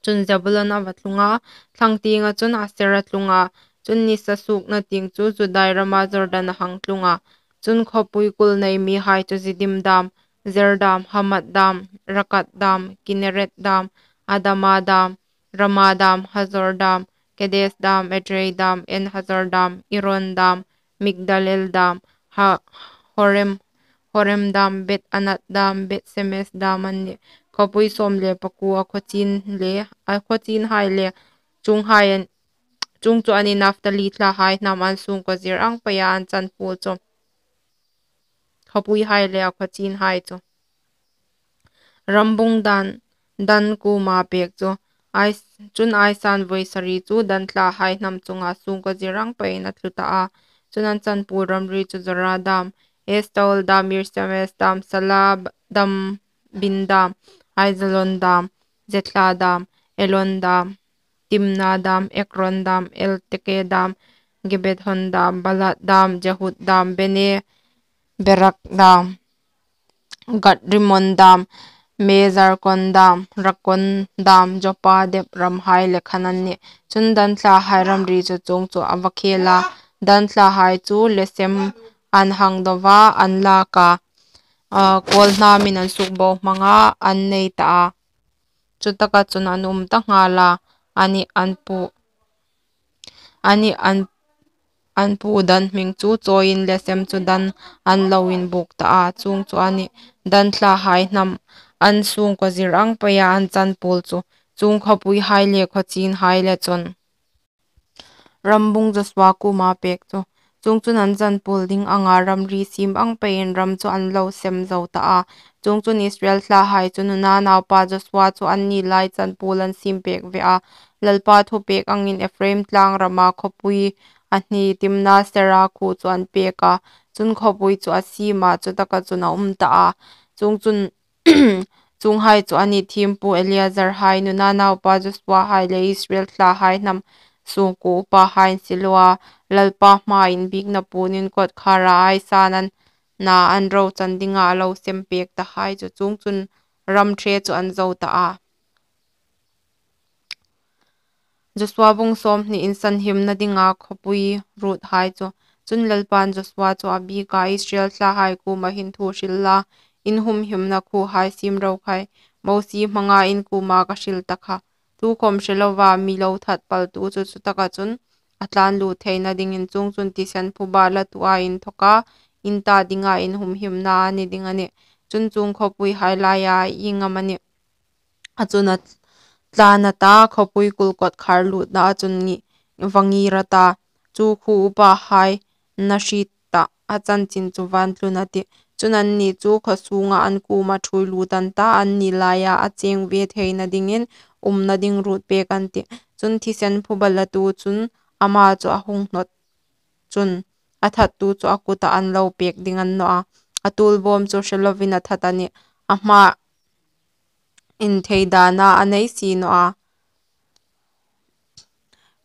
chun Zebulon a va tlung a, thlang tienga chun Aser a tlung a. Chun nisa suokna tieng chu Judai rama Jordan a hang tlung a. Chun khawpui kul nei mihai chu Ziddim dam, Zer dam, Hammath dam, Rakkath dam, Kinnereth dam, Adamah dam, Ramah dam, Hazor dam, Kedes dam, Edrei dam, En-hazor dam, Iron dam, Migdal-el dam, Ha-, Horem, Horem dam, Beth-anath dam, Beth-semes dam an nih. Khawpui sawm le pakuo a khawchien le, a khawchienhai le, chuonghai an, chuong chu a nih Naphtali thlahai hnam an sungkuo zir ang peia an chanpuol chu, khawpuihai le a khawchienhai chu. Rambung Dan, Dan kuoma pêk chu. Ai, chun aisan vawi sari chu Dan thlahai hnam chunga sungkuo zir ang peiin a tlu ta a. Chun an chanpuol ramri chu Zorah dam, Estaol dam, Ir-semes dam, Saalah dam, Bin dam, Aijalon dam, Jethlah dam, Elon dam, Timnah dam, Ekron dam, Elteke dam, Gibbethon dam, Balath dam, Jehud dam, Bene-berak dam, Gath-rimmon dam, Me-jarkon dam, Rakkon dam, Joppa dep ramhai le khan an nih. Chun Dan thlahai ramri chu chuong chu a va khêl a. Dan thlahai chu Lesem an hang do a, an lak a. A, kawlhnâmin an sukbohmang a, an nei ta a. Chutaka chun an um ta nghal a, ani an pu, ani an, an pu Dan hming chu chawiin lesem chu Dan an lo inbuk ta a. Chuong chu a nih, Dan thlahai hnam an sungkaw zir ang peia an chanpuol chu, chuong khawpuihai le khawchinhai le chun. Rambung Joshua kuoma pek chu. Chuongchun an chanpuol ding anga ramri siem ang peiin ram chu an lo sem zo ta a. Chuongchun Israel thlahai chu Nun naupa Joshua chu anni lai chanpuol an siem pek ve a. Lalpa thupek angin Ephraim tlang rama khawpui a hni Timna Sera khuo chu an pek a. Chun khawpui chu a siema chutaka chun a um ta a. Chuongchun chuonghai chu a nih, thiempu Eleazar hai, Nun naupa Joshua hai le Israel thlahai hnam sungkuo upahai an si lo a, Lalpa hmaa inbiekna puonin kawtkhara aisan an na an rochan dinga a lo sem pek tahai chu. Chuongchun ram ṭhe chu an zo ta a. Joshua bung sawmhni. Insan himna dinga khawpui ruothai chu. Chun Lalpan Joshua chu a biek a, Israel thlahai kuoma hin thu hril la, in humhimna khuohai siem ro khai, Mosie hmanga in kuoma ka hril ta kha. Tukhawm hre lova mi lo that paltu chu chutaka chun a tlan lut theina dingin, chuongchun thisen phuba latu a inthawka in ta dinga in humhimna a ni ding a nih. Chun chuong khawpuihai laia ieng amanih a chun a tlan a ta, khawpui kul kawtkhar lutna a chun ngi-, va ngir a ta. Chu khuo upahai na hriet ta a chanchin chu va tlun a tih. Chun anni chu khaw sunga an kuoma ṭhuoi lut an ta, anni laia a cheng ve theina dingin umna ding ruot pek an tih. Chun thisen phuba latu chun ama chu a hung hnawt chun a thattu chu a kuta an lo pek ding a ni naw a. A tuolbawm chu hre lovin a that a nih. A hma inthei dana a nei si naw a.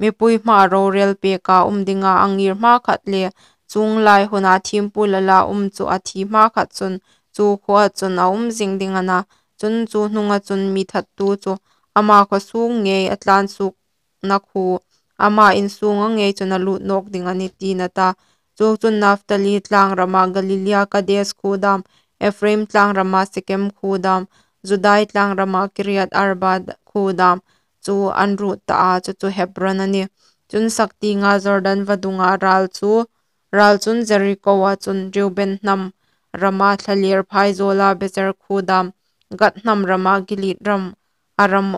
Mipui hmaa rorel peka um dinga a ngir hmakhat le chuong lai huna thiempu lala um chu a thi hmakhat chun chu khuoa chun a um zing ding a na. Chun chu hnunga chun mi thattu chu ama khaw sung ngei a tlan suok na khuo, ama insung ang ngei chun a lut nawk ding a nih, tiin a ta. Chuongchun Naphtali tlang rama Galilea Kades khuo dam, Ephraim tlang rama Sekem khuo dam, Judai tlang rama Kiriat Arba khuo dam chu an ruot ta a, chu chu Hebron a nih. Chun saktienga Jordan vadunga ral chu, ral chun Jeriko a chun Reuben hnam rama thlaler phai zawla Bezer khuo dam, Gad hnam rama Gilead ram, a ram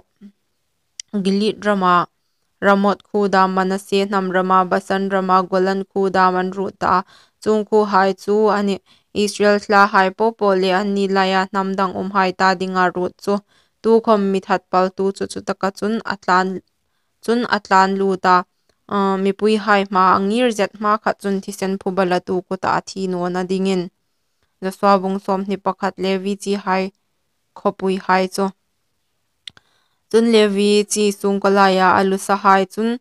Gilead rama Ramoth khuo dam, Manasse hnam rama Basan rama Golan khuo dam an ruot ta a. Chuong khuohai chu a nih, Israel thlahai popo le anni laia hnam dang umhai ta dinga ruot chu. Tukhawm mi that paltu chu chutaka chun a tlan, chun a tlan lut a, a, mipuihai hmaa a ngir zet hmakhat chun thisen phuba latu kuta a thi nawna dingin. Joshua bung sawmhni pakhat. Levi chihai khawpuihai chu. Chun Levi chi sungkuo laia a lusahai chun,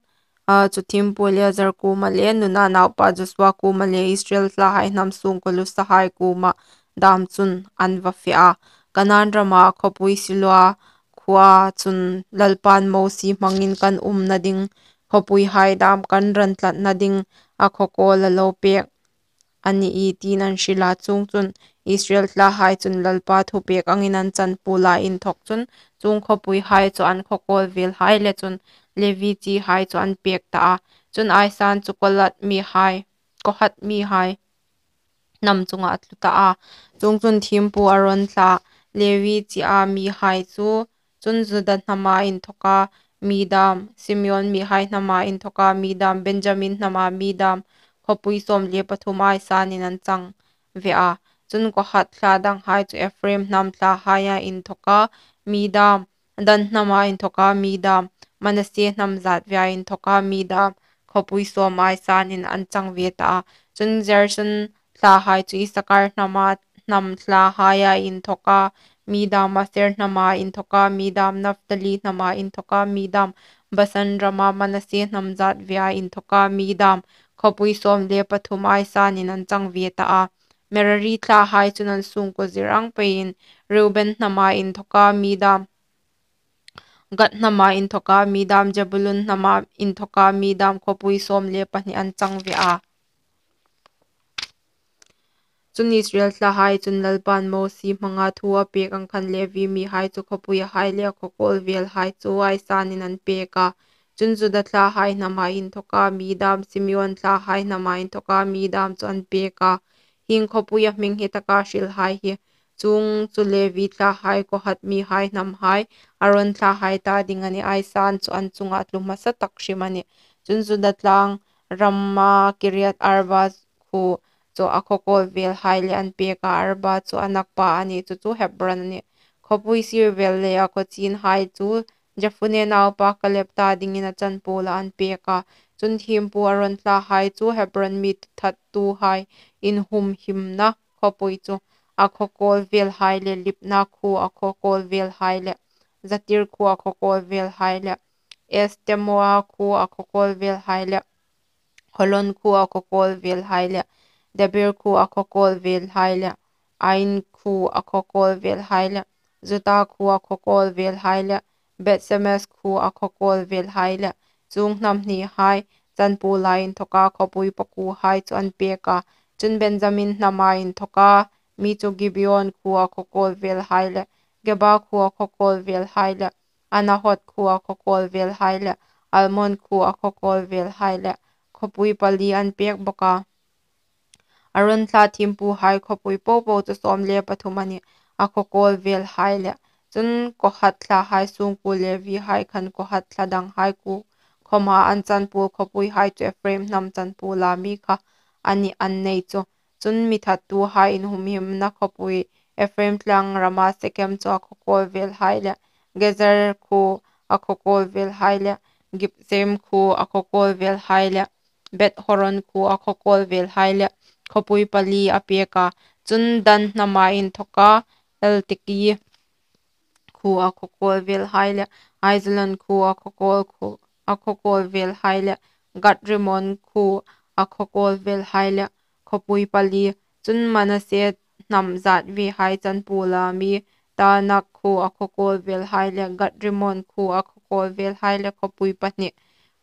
a, chu thiempu Eleazar kuoma le Nun naupa Joshua kuoma le Israel thlahai hnam sungkuo lusahai kuoma dam chun an va fe a. Kanan rama khawpui Siloa khuoa chun Lalpan Mosie hmangin kan umna ding khawpuihai dam kan ran tlatna ding a khawkawl a lo pek a nih, tiin an hril a. Chuongchun Israel thlahai chun Lalpa thupek angin an chanpuola inthawk chun chuong khawpuihai chu an khawkawl velhai le chun Levi chihai chu an pek ta a. Chun aisan chu Kohat mihai, Kohat mihai hnam chunga a tlu ta a. Chuongchun thiempu Aron thla Levi chia mihai chu, chun Juda hnama inthawka mi dam, Simeon mihai hnama inthawka mi dam, Benjamin hnama mi dam, khawpui sawm le pathum aisanin an chang ve a. Chun Kohat thla danghai chu Ephraim hnam thlahaia inthawka mi dam, Dan hnama inthawka mi dam, Manasse hnam zatvea inthawka mi dam, khawpui sawm aisanin an chang ve ta a. Chun Gerson thlahai chu Isakar hnama, hnam thlahaia inthawka mi dam, Aser hnama inthawka mi dam, Naphtali hnama inthawka mi dam, Basan rama Manasse hnam zatvea inthawka mi dam, khawpui sawm le pathum aisanin an chang ve ta a. Merari thlahai chun an sungkuo zir ang peiin Reuben hnama inthawka mi dam, Gad hnama inthawka mi dam, Zebulun hnama inthawka mi dam, khawpui sawm le pahni an chang ve a. Chun Israel thlahai chun Lalpan Mosie hmanga thu a pek ang khan Levi mihai chu khawpuihai le khawkawl velhai chu aisanin an pek a. Chun Juda thlahai hnama inthawka mi dâm, Simeon thlahai hnama inthawka mi dâm chu an pêk a. Hieng khawpuia hming hi taka hrilhai hi. Chuong chu Levi thlahai Kohat mihai hnamhai, Aron thlahai ta ding a nih, aisan chu an chunga tlu hmasatak hrim a nih. Chun Juda tlâng Rama Kiriat Arba khuo chu a khawkawl vêlhai leh an pêk a, Arba chu Anak pa a nih, chu chu Hebron a nih. Khawpui sir vêl leia khawchienhai chu Jephune naupa Kaleb ta dingin a chanpuola an pêk a. Chun thiempu Aron thlahai chu Hebron mi thattuhai inhumhimna khawpui chu a khawkawl vêlhai leh, Libna khuo a khawkawl vêlhai leh, Jatir khuo a khawkawl vêlhai leh, Estemoa khuo a khawkawl vêlhai leh, Holon khuo a khawkawl vêlhai leh, Debir khuo a khawkawl vêlhai leh, Ain khuo a khawkawl vêlhai leh, Juta khuo a khawkawl vêlhai leh, Beth-semes khuo a khawkawl vêlhai leh, chuong hnam hnihai chanpuola inthawka khawpui pakuohai chu an pêk a. Chun Benjamin hnama inthawka mi chu Gibeon khuo a khawkawl vêlhai leh, Geba khuo a khawkawl vêlhai leh, Anathoth khuo a khawkawl vêlhai leh, Almon khuo a khawkawl vêlhai leh, khawpui pali an pêk bawk a. Aron thla thiempuhai khawpui po po chu sâwm le pathum a nih, a khawkawl vêlhai leh. Chun Kohat thlahai sûngkuo Levihai khan Kohat thla danghai kuo khawma an chanpuol khawpuihai chu Ephraim hnam chanpuola mi kha a nih an nei chu. Chun mi thattuhai inhumhimna khawpui Ephraim tlâng rama Sekem chu a khawkawl vêlhai leh, Gezer khuo a khawkawl vêlhai leh, Gibsem khuo a khawkawl vêlhai leh, Beth-horon khuo a khawkawl vêlhai leh, khawpui pali a pêk a. Chun Dan hnama inthawka Elteke khuo a khawkawl vêlhai leh, Aijalon khuo a khawkawl khu-, a khawkawl vêlhai leh, Gath-rimon khuo a khawkawl vêlhai leh, khawpui pali. Chun Manasse hnam zât vehai chanpuola mi Taanak khuo a khawkawl vêlhai leh, Gath-rimon khuo a khawkawl vêlhai leh, khawpui pahni.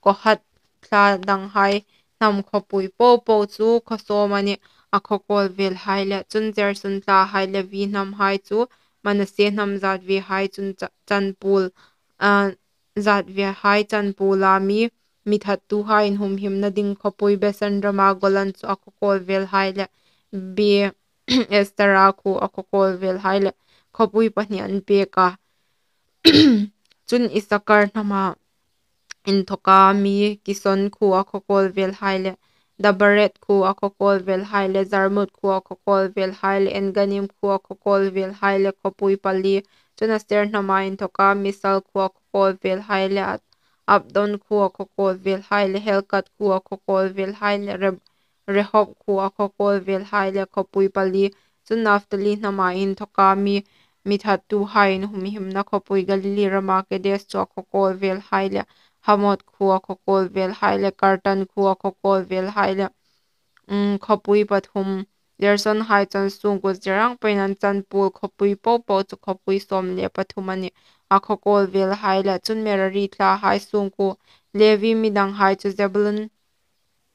Kohat thla danghai hnam khawpui po po chu khaw sâwm a nih, a khawkawl vêlhai leh. Chun Gerson thlahai Levi hnamhai chu Manasse hnam zât vehai chun cha-, chanpuol, a, zât vehai chanpuola mi, mi thattuhai inhumhimna ding khawpui Bashan rama Golan chu a khawkawl vêlhai leh, Be-estera khuo a khawkawl vêlhai leh, khawpui pahni an pêk a. Chun Isakar hnama inthawka mi Kison khuo a khawkawl vêlhai leh, Dabereth khuo a khawkawl vêlhai leh, Jarmuth khuo a khawkawl vêlhai leh, En-gannim khuo a khawkawl vêlhai leh, khawpui pali. Chun Aser hnama inthawka Misal khuo a khawkawl vêlhai leh, Abdon khuo a khawkawl vêlhai leh, Helkat khuo a khawkawl vêlhai leh, Re-, Rehob khuo a khawkawl vêlhai leh, khawpui pali. Chun Naphtali hnama inthawka mi, mi thattuhai inhumhimna khawpui Galili rama Kedes chu a khawkawl vêlhai leh, Hamoth khuo a khawkawl vêlhai leh, Kartan khuo a khawkawl vêlhai leh, um, khawpui pathum. Gersonhai chu an sûngkuo zirang peiin an chanpuol khawpui po po chu khawpui sâwm le pathum a nih, a khawkawl vêlhai leh. Chun Merari thlahai sûngkuo Levi mi danghai chu Zebulun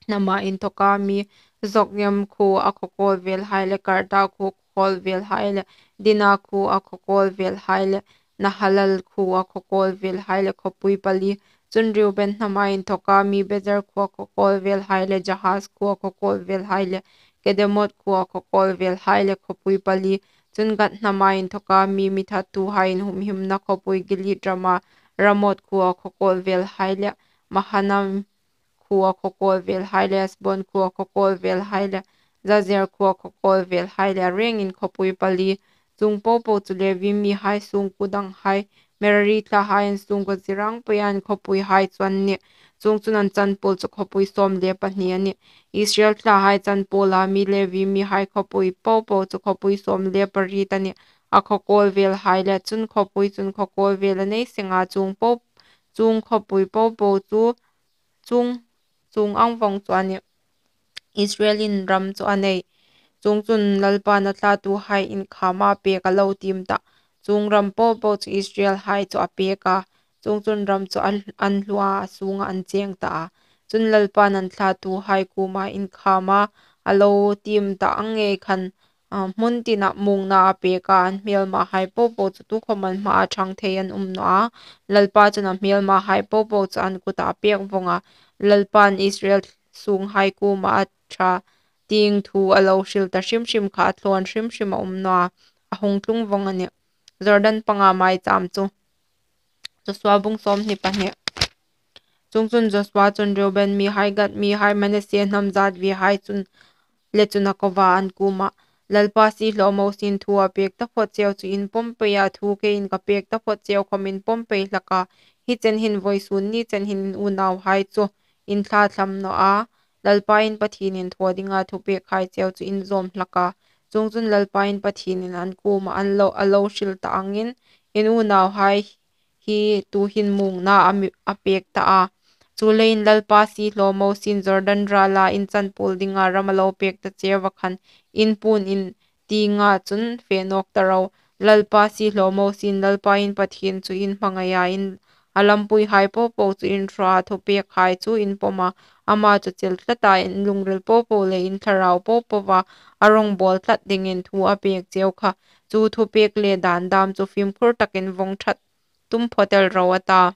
hnama inthawka mi Jokneam khuo a khawkawl vêlhai leh, Karta khuo a khawkawl vêlhai leh, Dina khuo a khawkawl vêlhai leh, Nahalal khuo a khawkawl vêlhai leh, khawpui pali. Chun Reuben hnama inthawka mi Bezer khuo a khawkawl vêlhai leh, Jahaz khuo a khawkawl vêlhai leh, Kedemoth khuo a khawkawl vêlhai leh, khawpui pali. Chun Gad hnama inthawka mi, mi thattuhai inhumhimna khawpui Gilead rama Ramoth khuo a khawkawl vêlhai leh, Mahanaim khuo a khawkawl vêlhai leh, Hesbon khuo a khawkawl vêlhai leh, Jazer khuo a khawkawl vêlhai leh, a rêngin khawpui pali. Chuong po po chu Levi mihai sûngkuo danghai, Merari thlahai an sûngkuo zirang peiin khawpuihai chu an nih. Chuongchun an chanpuol chu khawpui sâwm le pahni a nih. Israel thlahai chanpuola mi Levi mihai khawpui po po chu khawpui sâwm le pariet a nih, a khawkawl vêlhai leh. Chun khawpui chun khawkawl vêl a nei senga chuong po, chuong khawpui po po chu chuong, chuong ang vawng chu a nih. Israelin ram chu a nei. Chuongchun Lalpain a thlatuhai inkhâma pêk a lo tiem tah chuong ram po po chu Israelhai chu a pêk a. Chuongchun ram chu a, an hlua a, a sûngah an cheng ta a. Chun Lalpain an thlatuhai kuoma inkhâma a lo tiem tah ang ngei khan hmun tina muongna a pêk a, an hmêlmahai po po chu tukhawm an hmaa ṭhang thei an um naw a. Lalpa chun a hmêlmahai po po chu an kuta a pêk vawng a, Lalpain Israel sûnghai kuoma a ṭha tieng thu a lo hril ta hrim hrim kha a thlawn hrim hrim a um naw a, a hung tlung vawng a nih. Jordan panga maichâm chu. Josua bung sâwmhni pahni. Chuongchun, Josua chun Reuben mihai, Gad mihai, Manasse hnam zât vehai chun le chun a ko a, an kuomah, Lalpa siehlaw Mosin thu a pêk taphawt cheu chu in pawm pei a, thu keiin ka pêk taphawt cheu khawm in pawm pei hlak a. Hi chen hin vawisûn ni chen hin in unauhai chu in thlathlam naw a, Lalpa in Pathien in thaw dinga thupêkhai cheu chu in zâwm hlak a. Chuongchun, Lalpa in Pathienin an kuomah a lo hril ta angin, in unauhai hi tuhin muongna a pêk ta a. Chuleiin, Lalpa siehlaw Mosin Jordan râla in chanpuol dinga ram a lo pêk ta cheua khan in puon in tienga chun fe nâwk ta ro. Lalpa siehlaw Mosin Lalpa in Pathien chu in hmangaia, a lampuihai po po chu in hraw a, thupêkhai chu in pawm a, ama chu chel tlata in lungril po po le in thlarau po poa a rawngbâwl tlat dingin thu a pêk cheu kha, chu thupêk le dân dâm chu fîmkhur takin vawng ṭhat tum phawt el ro, a ta.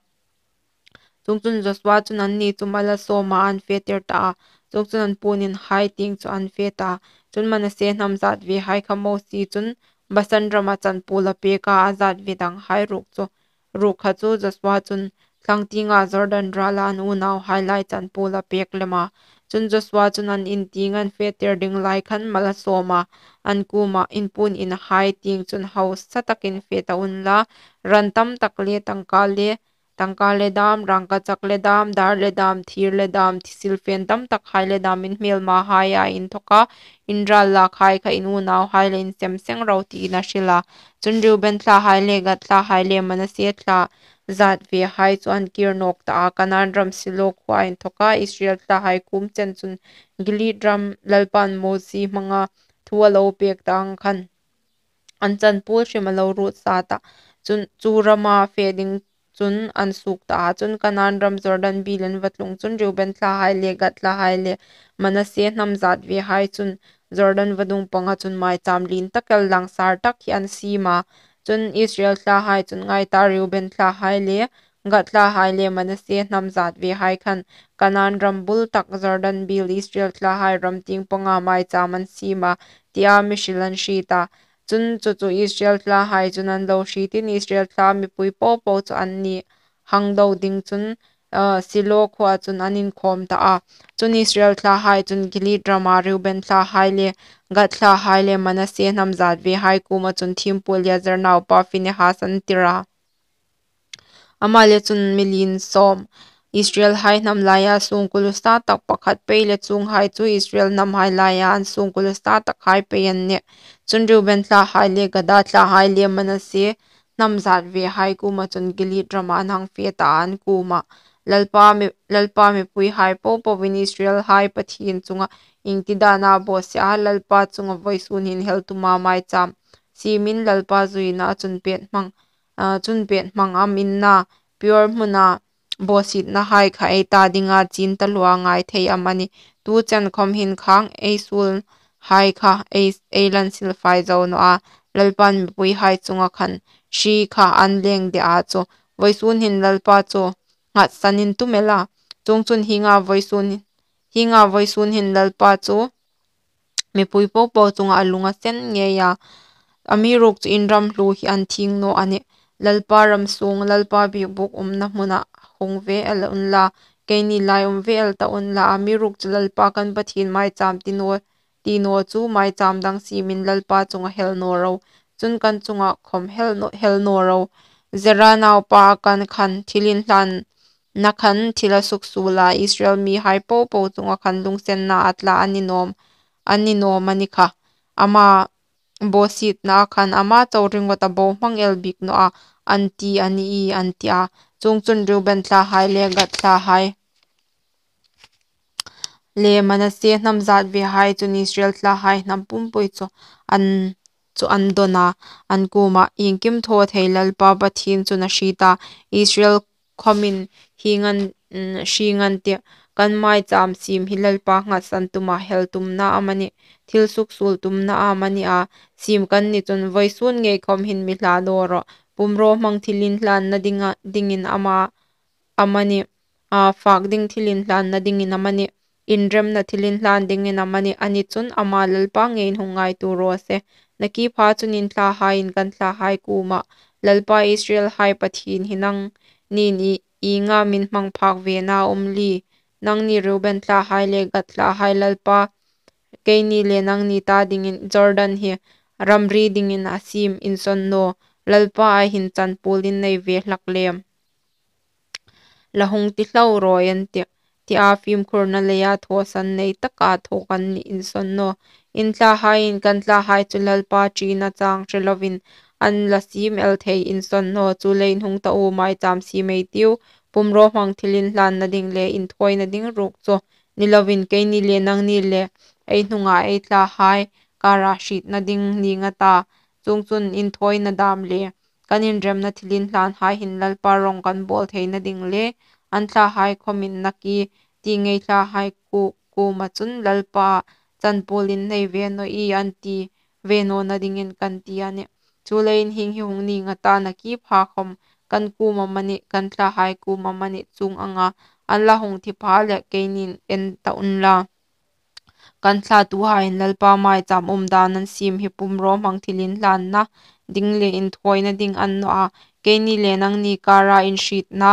Chuongchun, Josua chun anni chu mala sâwma an fetir ta a, chuongchun, an puon inhai tieng chu an fe ta. Chun, Manasse hnam zât vehai kha Mosi chun Basan rama chanpuol a pêk a, a zât ve danghai ruok kha chu Josua chun thlang tienga Jordan râla an unauhai lai chanpuol a pêk lem a. Chun, Josua chun an in tieng an fetir ding lai khan mala sâwma an kuomah, in puon inhai tieng chun hausa takin fe ta unla, ran tamtak le tangka le dâm, rângkachak le dâm, dâr le dâm, thîr le dâm, silfên tamtakhai le dâm, in hmêlmahaia inthawka in râl lakhai kha in unauhai le in sem seng ro, tiin a hril a. Chun, Reuben thlahai le Gad thlahai le Manasse thla zât vehai chu an kîr nâwk ta a, Kanaan ram Silo khuoa inthawka Israel thlahai kuom chen chun Gilead ram Lalpain Mosi hmanga thu a lo pêk ta ang khan an chanpuol hrim a lo ruot sa ta. Chun, chu rama fe ding chun an suok ta a. Chun, Kanaan ram Jordan biel an va tlung chun Reuben thlahai le Gad thlahai le Manasse hnam zât vehai chun Jordan vadung panga chun maichâm lien tak el, langsâr tak hi an siem a. Chun, Israel thlahai chun ngai ta, Reuben thlahai le Gad thlahai le Manasse hnam zât vehai khan Kanaan ram bul tak Jordan biel Israel thlahai ram tieng panga maichâm an siem a, tia mi hril an hriet a. Chun, chu chu Israel thlahai chun an lo hrietin, Israel thla mipui po po chu anni hang do ding chun Silo khuoa chun an inkhâwm ta a. Chun, Israel thlahai chun Gilead rama Reuben thlahai le Gad thlahai le Manasse hnam zât vehai kuoma chun thiempu Eleazar naupa Phinehas an tir a, ama le chun mi lien sâwm, Israelhai hnam laia sûngkuo sa tak pakhat pei le chuonghai chu Israel hnamhai laia an sûngkuo sa takhai pei an nih. Chun, Reuben thlahai le Gad thlahai le Manasse hnam zât vehai kuoma chun Gilead rama an hang fe ta a, an kuomah, Lalpa mipuihai po poin Israelhai Pathien chunga iengtin dâna bawsie a, Lalpa chunga vawisûn hin hel tuma maichâm siemin Lalpa zuiin a chun pêt hmang am in na, Peor hmuna bawsietnahai kha ei ta dinga chîn taluo a ngai thei am a nih? Tu chen khawm hin khâng ei suolhai kha ei la insilfai zo naw a, Lalpain mipuihai chunga khan hri kha an lêng de a chu, vawisûn hin Lalpa chu nghatsan in tum el a. Chuongchun, hienga vawisûn hin Lalpa chu mipui po po chunga a lung a sen ngei a, amiruokchu in ram hluo hi an thieng naw a nih. Lalpa ram sûng, Lalpa biekbûk umna hmuna hung ve el unla, keini lai um ve el ta unla, amiruokchu Lalpa kan Pathien maichâm ti naw chu maichâm dang siemin Lalpa chunga hel naw ro, chun kan chunga khawm hel naw ro. Zera naupa Akan khan thil inhlân na khan thil a suksuol a, Israel mihai po po chunga khan lunginsenna a tla a ni naw am a ni kha? Ama bawsietnaa khan ama chau ringawta bohmang el bik naw a, an ti a ni, an ti a. Chuongchun, Reuben thlahai le Gad thlahai le Manasse hnam zât vehai chun Israel thlahai hnam pumpui chu an dawn a, an kuomah, Iengkim thaw thei Lalpa Pathien chun a hriet a, Israel khawmin hrieng an tih, Kan maicham siem hi Lalpa nghatsan tuma hel tumna amanih, thil suksuol tumna amani a, siem kan ni chun vawisun ngei khawm hin mi hla naw rawh. Pumrawhmang thilinhlanna dinga, dingin ama, amanih, a, fak ding thilinhlanna dingin amanih, inremna thilinhlan dingin amanih, a ni chun ama Lalpa ngeiin hung ngaituo raw se. Nakie pha chun in thlahaiin kan thlahai kuomah, Lalpa Israelhai Pathien hi nangni ienga min hmang phak vena um li? Nangni Reuben thlahai le Gad thlahai Lalpa, keini le nangni ta dingin Jordan hi ramri dingin a siem insawn naw. Lalpa a hin chanpuol innei ve hlak lem. La hung ti hlau rawi an tih, tia fimkhurna leia thawsan nei taka thaw kan nih insawn naw. In thlahaiin kan thlahai chu Lalpa ṭina chang hre lovin an la siem el thei insawn naw. Chuleiin hung ta u, maicham siem ei tiu, pumrawhmang thilinhlanna ding le inthawina ding ruok chu ni lovin keini le nangni le ei hnunga ei thlahai kara hrietna ding ning a ta. Chuongchun inthawina dam le kan inremna thilinhlanhai hin Lalpa rawng kan bawl theina ding le an thlahai khawmin nakie ti ngei thlahai ku-, kuoma chun Lalpa chanpuol innei ve naw ie an ti ve nawna dingin kan ti a nih. Chuleiin hieng hi hung ning a ta, nakie pha khawm kan kuoma amanih, kan thlahai kuoma amanih chuong anga an la hung thi pha leh keiniin en ta unla. Kan thlatuhaiin Lalpa maicham umdan an siem hi pumrawhmang thilinhlanna ding le inthawina ding a ni naw a, keini le nangni kara inhrietna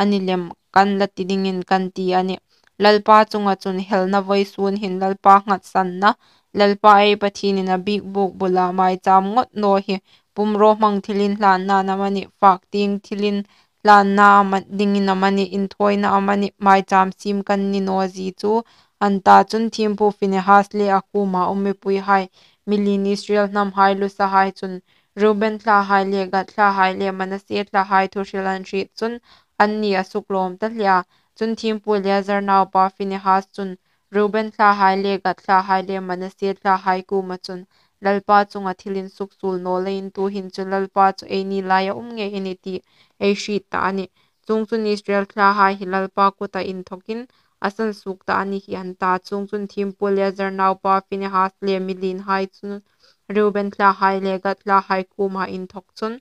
a ni lem kan la ti dingin kan ti a nih. Lalpa chunga chun helna vawisun hin Lalpa nghatsanna, Lalpa ei Pathienin a biekbuk bula maicham ngawt naw hi pumrawhmang thilinhlanna amanih, fak tieng thilinhlanna ama-, dingin amanih, inthawina amanih, maicham siem kan ni naw zie chu an ta. Chun thiempu Phinehas le a kuoma um mipuihai, mi lien Israel hnamhai lusahai chun Reuben thlahai le Gad thlahai le Manasse thlahai thuhril an hriet chun anni a suklawm ta hle a. Chun thiempu Eleazar naupa Phinehas chun Reuben thlahai le Gad thlahai le Manasse thlahai kuoma chun, Lalpa chunga thil insuksuol naw leiin tuhin chu Lalpa chu eini laia um ngei a nih ti ei hriet ta a nih. Chuongchun Israel thlahai hi Lalpa kuta inthokin a sansuok ta a ni hi an ta. Chuongchun thiempu Eleazar naupa Phinehas le mi lienhai chun Reuben thlahai le Gad thlahai kuoma inthok chun,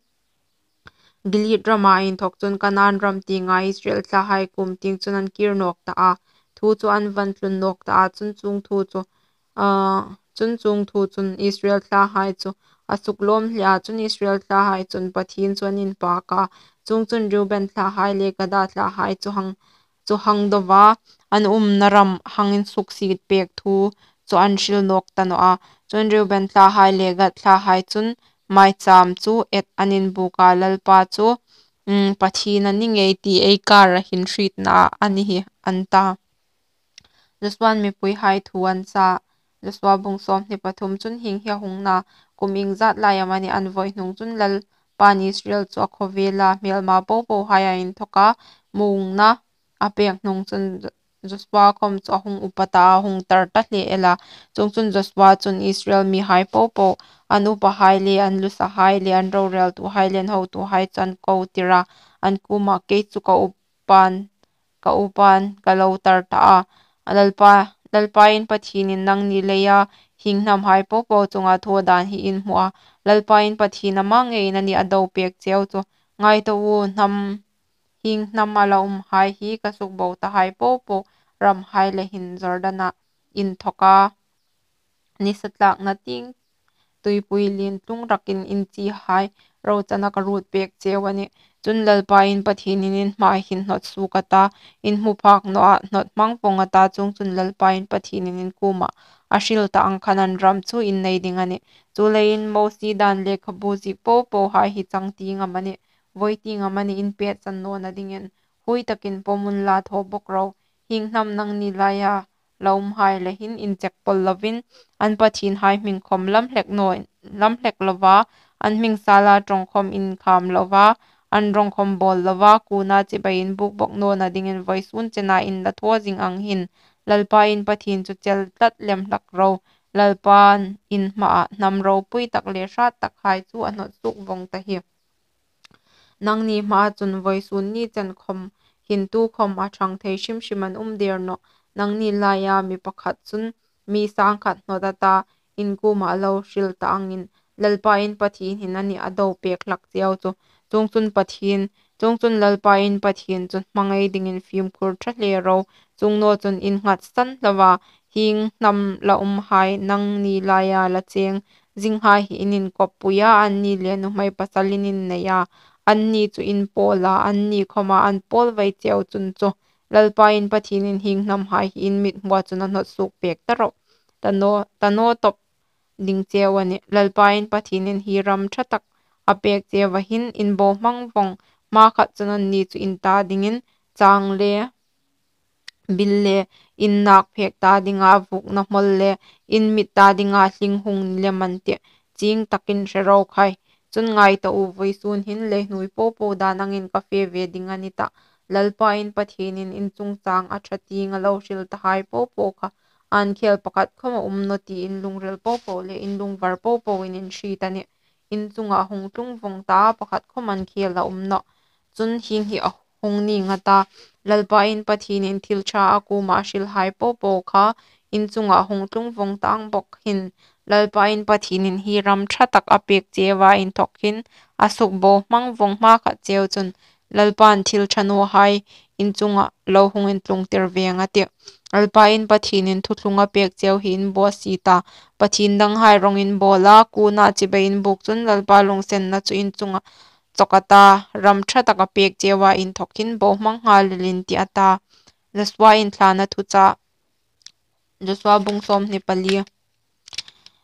Gilead rama inthok chun Kanaan ram tienga Israel thlahai kuom tieng chun an kir nawk ta a, thu chu an van tlun nawk ta a, chun chuong thu chu, a, chun chuong thu chun Israel thlahai chu a suklawm hle a, chun Israel thlahai chun Pathien chu an inpak a, chuongchun Reuben thlahai le Gada thlahai chu hang, chu hang dova an umna ram hang insuksiet pek thu chu an hril nawk ta naw a, chun Reuben thlahai le Gad thlahai chun maicham chu et an inbuk a, Lalpa chu, um, Pathien a ni ngei ti ei kara hin hrietna a ni hi an ta. Josuan mipuihai thu an sa. Joshua bung sawmhni pathum. Chun hieng hi a hung na, kum iengzat lai amanih an vawi hnung chun Lalpan Israel chu a khawvela hmelma popohai a inthok a, muongna a pek hnung chun Joshua khawm chu a hung upa ta a, a hung tar ta hle el a. Chuongchun Joshua chun Israel mihai popo, an upahai le, an lusahai le, an roreltuhai le, an hotuhai chu an ko tir a, an kuomah, Kei chu ka upan, ka upan ka lo tar ta a. Lalpa, Lalpa in Pathienin nangni leia hieng hnamhai popo chunga thaw dan hi in hmu a, Lalpa in Pathien ama ngeiin a nih a do pek cheu chu. Ngai ta u, hnam, hieng hnama la umhai hi ka sukbo tahai popo ramhai le hin Jordana inthok a, nisa tlakna tieng tuipui lien tlung rakin in chihai rochana ka ruot pek cheu a nih. Chun Lalpa in Pathienin in hmaa hin hnawt suok a ta, in hmu phak nawah hnawt hmang vong a ta, chuongchun Lalpa in Pathienin in kuomah a hril ta ang khan an ram chu in nei ding a nih. Chuleiin Mosie dan lekhabu ziek popohai hi chang tieng amanih, vawi tieng amanih in pet san nawna dingin, huoi takin pawm unla, thaw bawk ro. Hieng hnam nangni laia la umhai le hin inchek pawl lovin, an pathienhai hming khawm lam hlek naw, lam hlek lova, an hming sala ṭawng khawm inkham lova, an rawng khawm bawl lova, kuna chibai inbuk bawk nawna dingin vawisun chena in la thaw zing ang hin, Lalpa in Pathien chu chel tlat lem hlak ro. Lalpan in hmaa hnam ropui tak le hrat takhai chu a hnawt suok vong ta hi. Nangni hmaa chun vawisun ni chen khawm hin tukhawm a ṭhang thei hrim hrim an um der nawh. Nangni laia mi pakhat chun mi sangkhat hnawt a ta, in kuomah a lo hril ta angin, Lalpa in Pathien hin a nih a do pek hlak cheu chu. Chuongchun Pathien, chuongchun Lalpa in Pathien chu hmangai dingin fimkhur ṭha hle ro. Chuong naw chun in nghatsan hlauva, hieng hnam la umhai, nangni laia la cheng zinghai hi in inkawppui a, anni le nuhmei pasal in innei a, anni chu in pawl a, anni khawma an pawl vei cheu chun chu, Lalpa in Pathienin hieng hnamhai hi in mithmua chun a hnawt suok pek ta ro, ta naw, ta naw tawp ding cheu a nih. Lalpa in Pathienin hi ram ṭha tak a pek cheu a hin, in bohmang vawng hmakhat chun anni chu in ta dingin, chang le bil le in nak phek ta dinga, vukna hmawl le in mit ta dinga, hling hung ni lem an tih, chieng takin hre ro khai. Chun ngai ta u, vawisun hin leihnuoi po po dan angin ka fe ve ding a ni tah. Lalpa in Pathienin in chungchang a ṭha tieng a lo hril tahai po po kha, an khel pakhat khawm a um naw tiin lungril po po le in lungvar po po in in hriet a nih. In chunga hung tlung vawng ta pakhat khawm an khel a um nawh. Chun hieng hi a hung ning a ta, Lalpa in Pathienin thil ṭha a kuoma a hrilhai po po kha, in chunga hung tlung vawng ta ang bawk hin, Lalpa in Pathienin hi ram ṭha tak a pek cheu a inthawk hin, a suk bohmang vawng hmakhat cheu chun, Lalpan thil ṭha nawhai in chunga lo hung intlungtir ve ang a tih. Lalpa in Pathienin thuthlung a pek cheu hi in bawsie ta, pathien danghai rawng in bawl a, kuna chibai in buk chun Lalpa lungsenna chu in chunga chawk a ta, ram ṭha tak a pek cheu a inthawk hin bohmang nghal el in tih a ta. Josua inthlana thuchah, Josua bung sawmhni pali.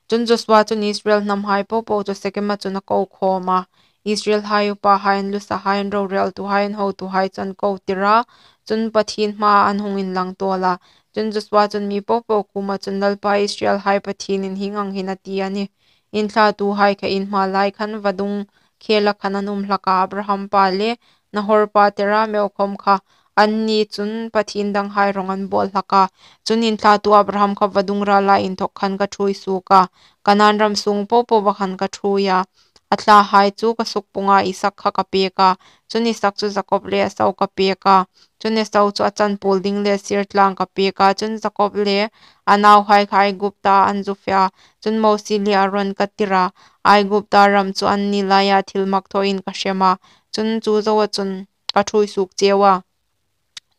Chun Josua chun Israel hnamhai po po chu Sekema chun a ko khawm a, Israelhai upahai, an lusahai, an roreltuhai, an hotuhai chu an ko tir a, chun Pathien hmaa an hung inlang tawl a. Chun Josua chun mi po po kuoma chun, Lalpa Israelhai Pathienin hieng ang hin a ti a nih, in thlatuhai kha in hma lai khan vadung khela khan an um hlak a, Abraham pa le Nahor pa Tera meu khawm kha, anni chun pathien danghai rawng an bawl hlak a. Chun in thlatu Abraham kha vadung rala inthawk khan ka ṭhuoi suok a, Kanan ram sung po poa khan ka ṭhuoi a. A thlahai chu ka sukpunga Isak kha ka pek a, chun Isak chu Jakob le Esau ka pek a. Chun Esau chu a chanpuol ding le sir tlang ka pek a, chun Jakob le a nauhai kha Aigupta an zu fe a. Chun Mosie le Aron ka tir a, Aigupta ram chu anni laia thilmak thawin ka hrem a, chun chu zoa chun ka ṭhuoi suok cheu a.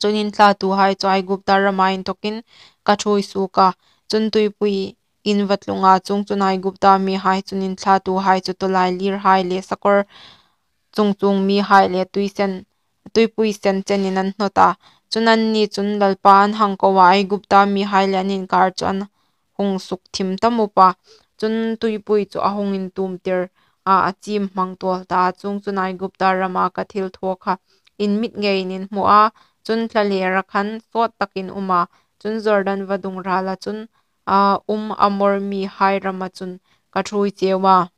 Chun in thlatuhai chu Aigupta rama inthawkin ka ṭhuoi suok a. Chun tuipui in va tlung a, chuongchun Aigupta mihai chun in thlatuhai chu tawlailirhai le sakawr chung chung mihai le tuisen, tuipui sen chenin an hnawt a. Chun anni chun Lalpa an hang ko a, Aigupta mihai le an inkar chu an hung suk thim ta mup a. Chun tuipui chu a hung intumtir a, a chim hmang tawl ta a. Chuongchun Aigupta rama ka thil thaw kha in mit ngeiin in hmu a. Chun thlalera khan sawt takin um a. Chun Jordan vadung rala chun a um Amor mihai rama chun ka ṭhuoi cheu a.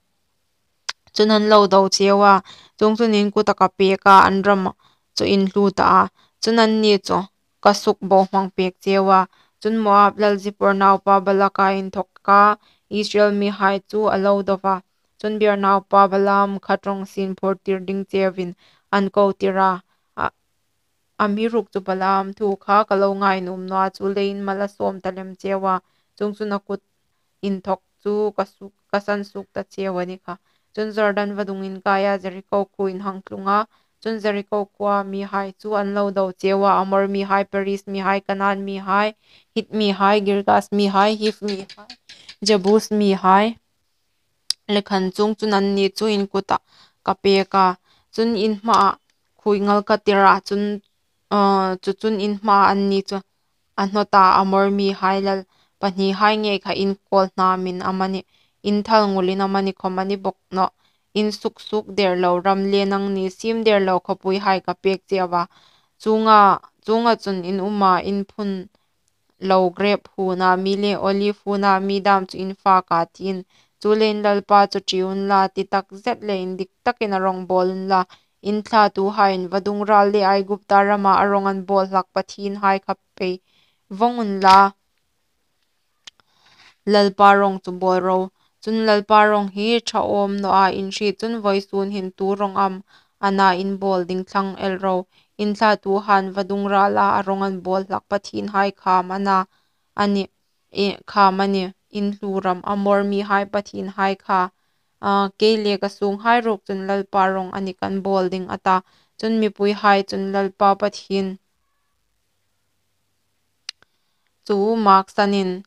Chun an lo do cheu a, chuongchun in kuta ka pek a, an ram chu in hluo ta a. Chun anni chu ka suk bohmang pek cheu a. Chun Moab lal Zippor naupa Balaka inthawka Israel mihai chu a lo do a. Chun Beor naupa Balaam kha ṭawng sin phurtir ding cheuin an ko tir a. A, amiruokchu Balaam thu kha ka lo ngainuom naw a, chuleiin mal a sawm ta lem cheu a. Chuongchun a kut inthawk chu ka suk, ka san suok ta cheu a ni kha. Chun Jordan vadung inkaia Jeriko khuoin hang tlung a. Chun Jeriko khuoa mihai chu an lo do cheu a, Amor mihai, Periz mihai, Kanan mihai, Hit mihai, Girgas mihai, Hiv mihai, Jebus mihai le khan. Chuongchun anni chu in kuta ka pek a. Chun in hmaa khuoi ngal ka tir a, chun, a, chu chun in hmaa anni chu a hnawt a, Amor mihai lal pahnihai ngei kha in kawl hnamin amanih, in thal ngulin amanih khawm a ni bawk nawh. In suk suok der lo ram le nangni siem der lo khawpuihai ka pek cheu a. Chuonga, chuonga chun in um a, in phun lo grep huona mi le olive huona mi dam chu in fak a, tiin. Chuleiin Lalpa chu ṭi unla, ti tak zet le indik takin a rawngbawl unla. In thlatuhaiin vadung ral le Aigupta rama a rawng an bawl hlak pathienhai kha pei vawng unla, Lalpa rawng chu bawl ro. Chun Lalpa rawng hi ṭha awm naw a in hriet chun vawisun hin tu rawng am a na in bawl ding thlang el ro. in thlatuhaiin vadung râla a rawng an bâwl hlak pathienhai khâm a na, a ni, e, khâm a ni. In hlu ram Amor mihai pathienhai kha, a, kei le ka sûnghai ruok chun Lalpa rawng a ni kan bâwl ding, a ta. Chun mipuihai chun Lalpa Pathien chu mâksanin,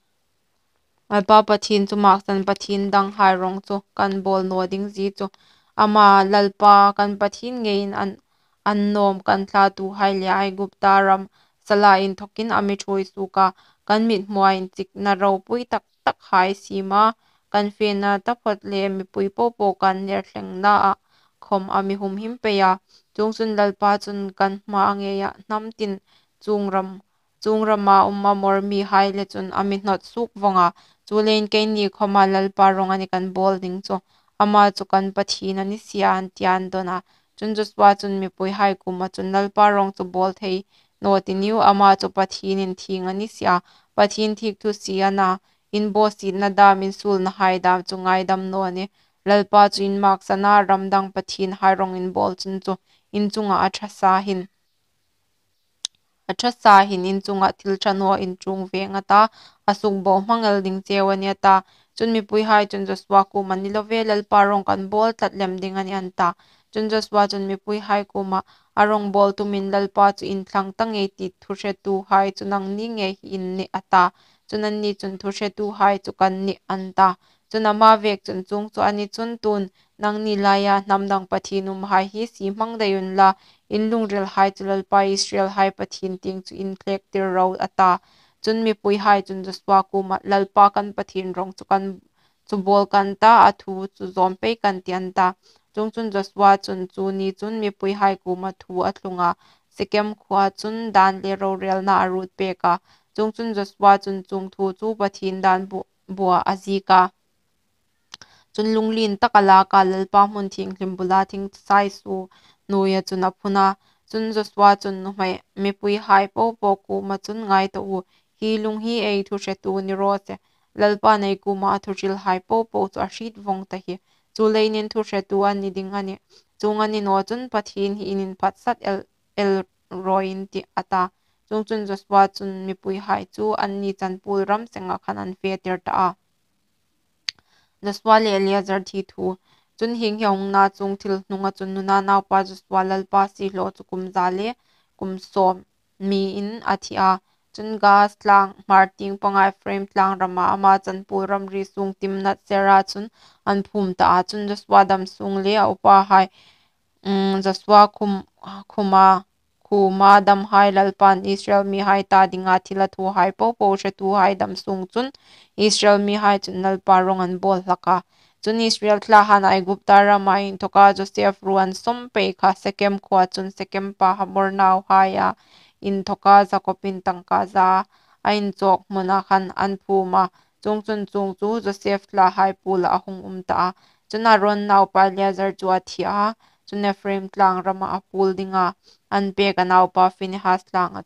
Lalpa Pathien chu mâksan pathien danghai rawng chu kan bâwl naw ding zie chu, ama Lalpa kan Pathien ngeiin an, an nâwm kan thlatuhai le Aigupta ram sala inthawkin a mi ṭhuoi suok a, kan mithmua inchikna ropui tak takhai siem a, kan fena taphawt le mipui po po kan nerthlengna ah khawm a mi humhim pei a. Chuongchun Lalpa chun kan hma ngeia hnam tin chuong ram, chuong rama um Amor mihai le chun a mi hnawt suok vawng a. Chuleiin keini khawma Lalpa rawng a ni kan bâwl ding chu, ama chu kan Pathien a ni si a, an ti a, an dawn a. Chun Josua chun mipuihai kuoma chun, Lalpa rawng chu bâwl thei naw ti niu, ama chu Pathien inthieng a ni si a, pathien thiek thu si a na, in bawsietna dâm, in suolnahai dâm chu ngaidam naw nih. Lalpa chu in mâksan a, ram dang pathienhai rawng in bâwl chun chu in chunga a ṭha sa hin, a ṭha sa hin in chunga thil ṭha naw in ṭuong vêng, a ta, a sukbohmang el ding cheu a nih, a ta. Chun mipuihai chun Josua kuoma, Ni lo ve, Lalpa rawng kan bâwl tlat lem ding a nih, an ta. Chun Josua chun mipuihai kuoma, A rawng bâwl tumin Lalpa chu in thlang ta ngei ti thuhretuhai chu nangni ngei hi in nih, a ta. Chun anni chun, Thuhretuhai chu kan nih, an ta. Chun ama vêk chun, Chuong chu a ni chun tun nangni laia hnam dang pathien umhai hi sie hmang dai unla, in lungrilhai chu Lalpa Israelhai Pathien tieng chu in thlêktir ro, a ta. Chun mipuihai chun Josua kuoma, Lalpa kan Pathien rawng chu kan, chu bâwl kan ta, a thu chu zawm pei kan tih, an ta. Chuongchun Josua chun chu ni chun mipuihai kuoma thu a thlung a, Sekem khuoa chun dân le rorêlna a ruotpêk a. Chuongchun Josua chun chuong thu chu Pathien dân bu-, bua a ziek a. Chun lunglien tak a lâk a, Lalpa hmun thienghlim bula thing saisu hnuoia chun a phun a. Chun Josua chun nuhmei mipuihai po po kuoma chun, Ngai ta u, hi lung hi ei thuhretu ni raw se. Lalpa'n ei kuoma a thu hrilhai po po chu a hriet vawng ta hi. Chuleiin in thuhretu a ni ding a nih. Chuong a ni naw chun Pathien hi in inphatsat el, el rawi in tih, a ta. Chuongchun Josua chun mipuihai chu anni chanpuol ram senga khan an fetir ta a. Josua le Eleazar thi thu. Chun hieng hi a hung na chuong thil hnunga chun Nun naupa Josua, Lalpa siehlaw chu kum za le kum sawm niin a thi a. Chun Gaas tlâng hmar tieng panga Ephraim tlâng rama ama chanpuol ramri sûng Timnat Sera chun an phûm ta a. Chun Josua dam sûng le a upahai, mm, Josua khum, khuma, khuma damhai Lalpa'n Israel mihai ta dinga thil a thuhai po po hretuhai dam sûng chun Israel mihai chun Lalpa rawng an bâwl hlak a. Chun Israel thlahan Aigupta rama inthawka Josef ruo an sawm pei kha Sekem khuoa chun Sekem pa Hamor nauhaia inthawka Jakobin tangka za a inchawk hmuna khan an phûm a. Chuongchun chuong chu Josef thlahai puola a hung um ta a. Chun Aron naupa Eleazar chu a thi a. Chun Ephraim tlâng rama a puol dinga an pêk a naupa Phinehas tlânga chun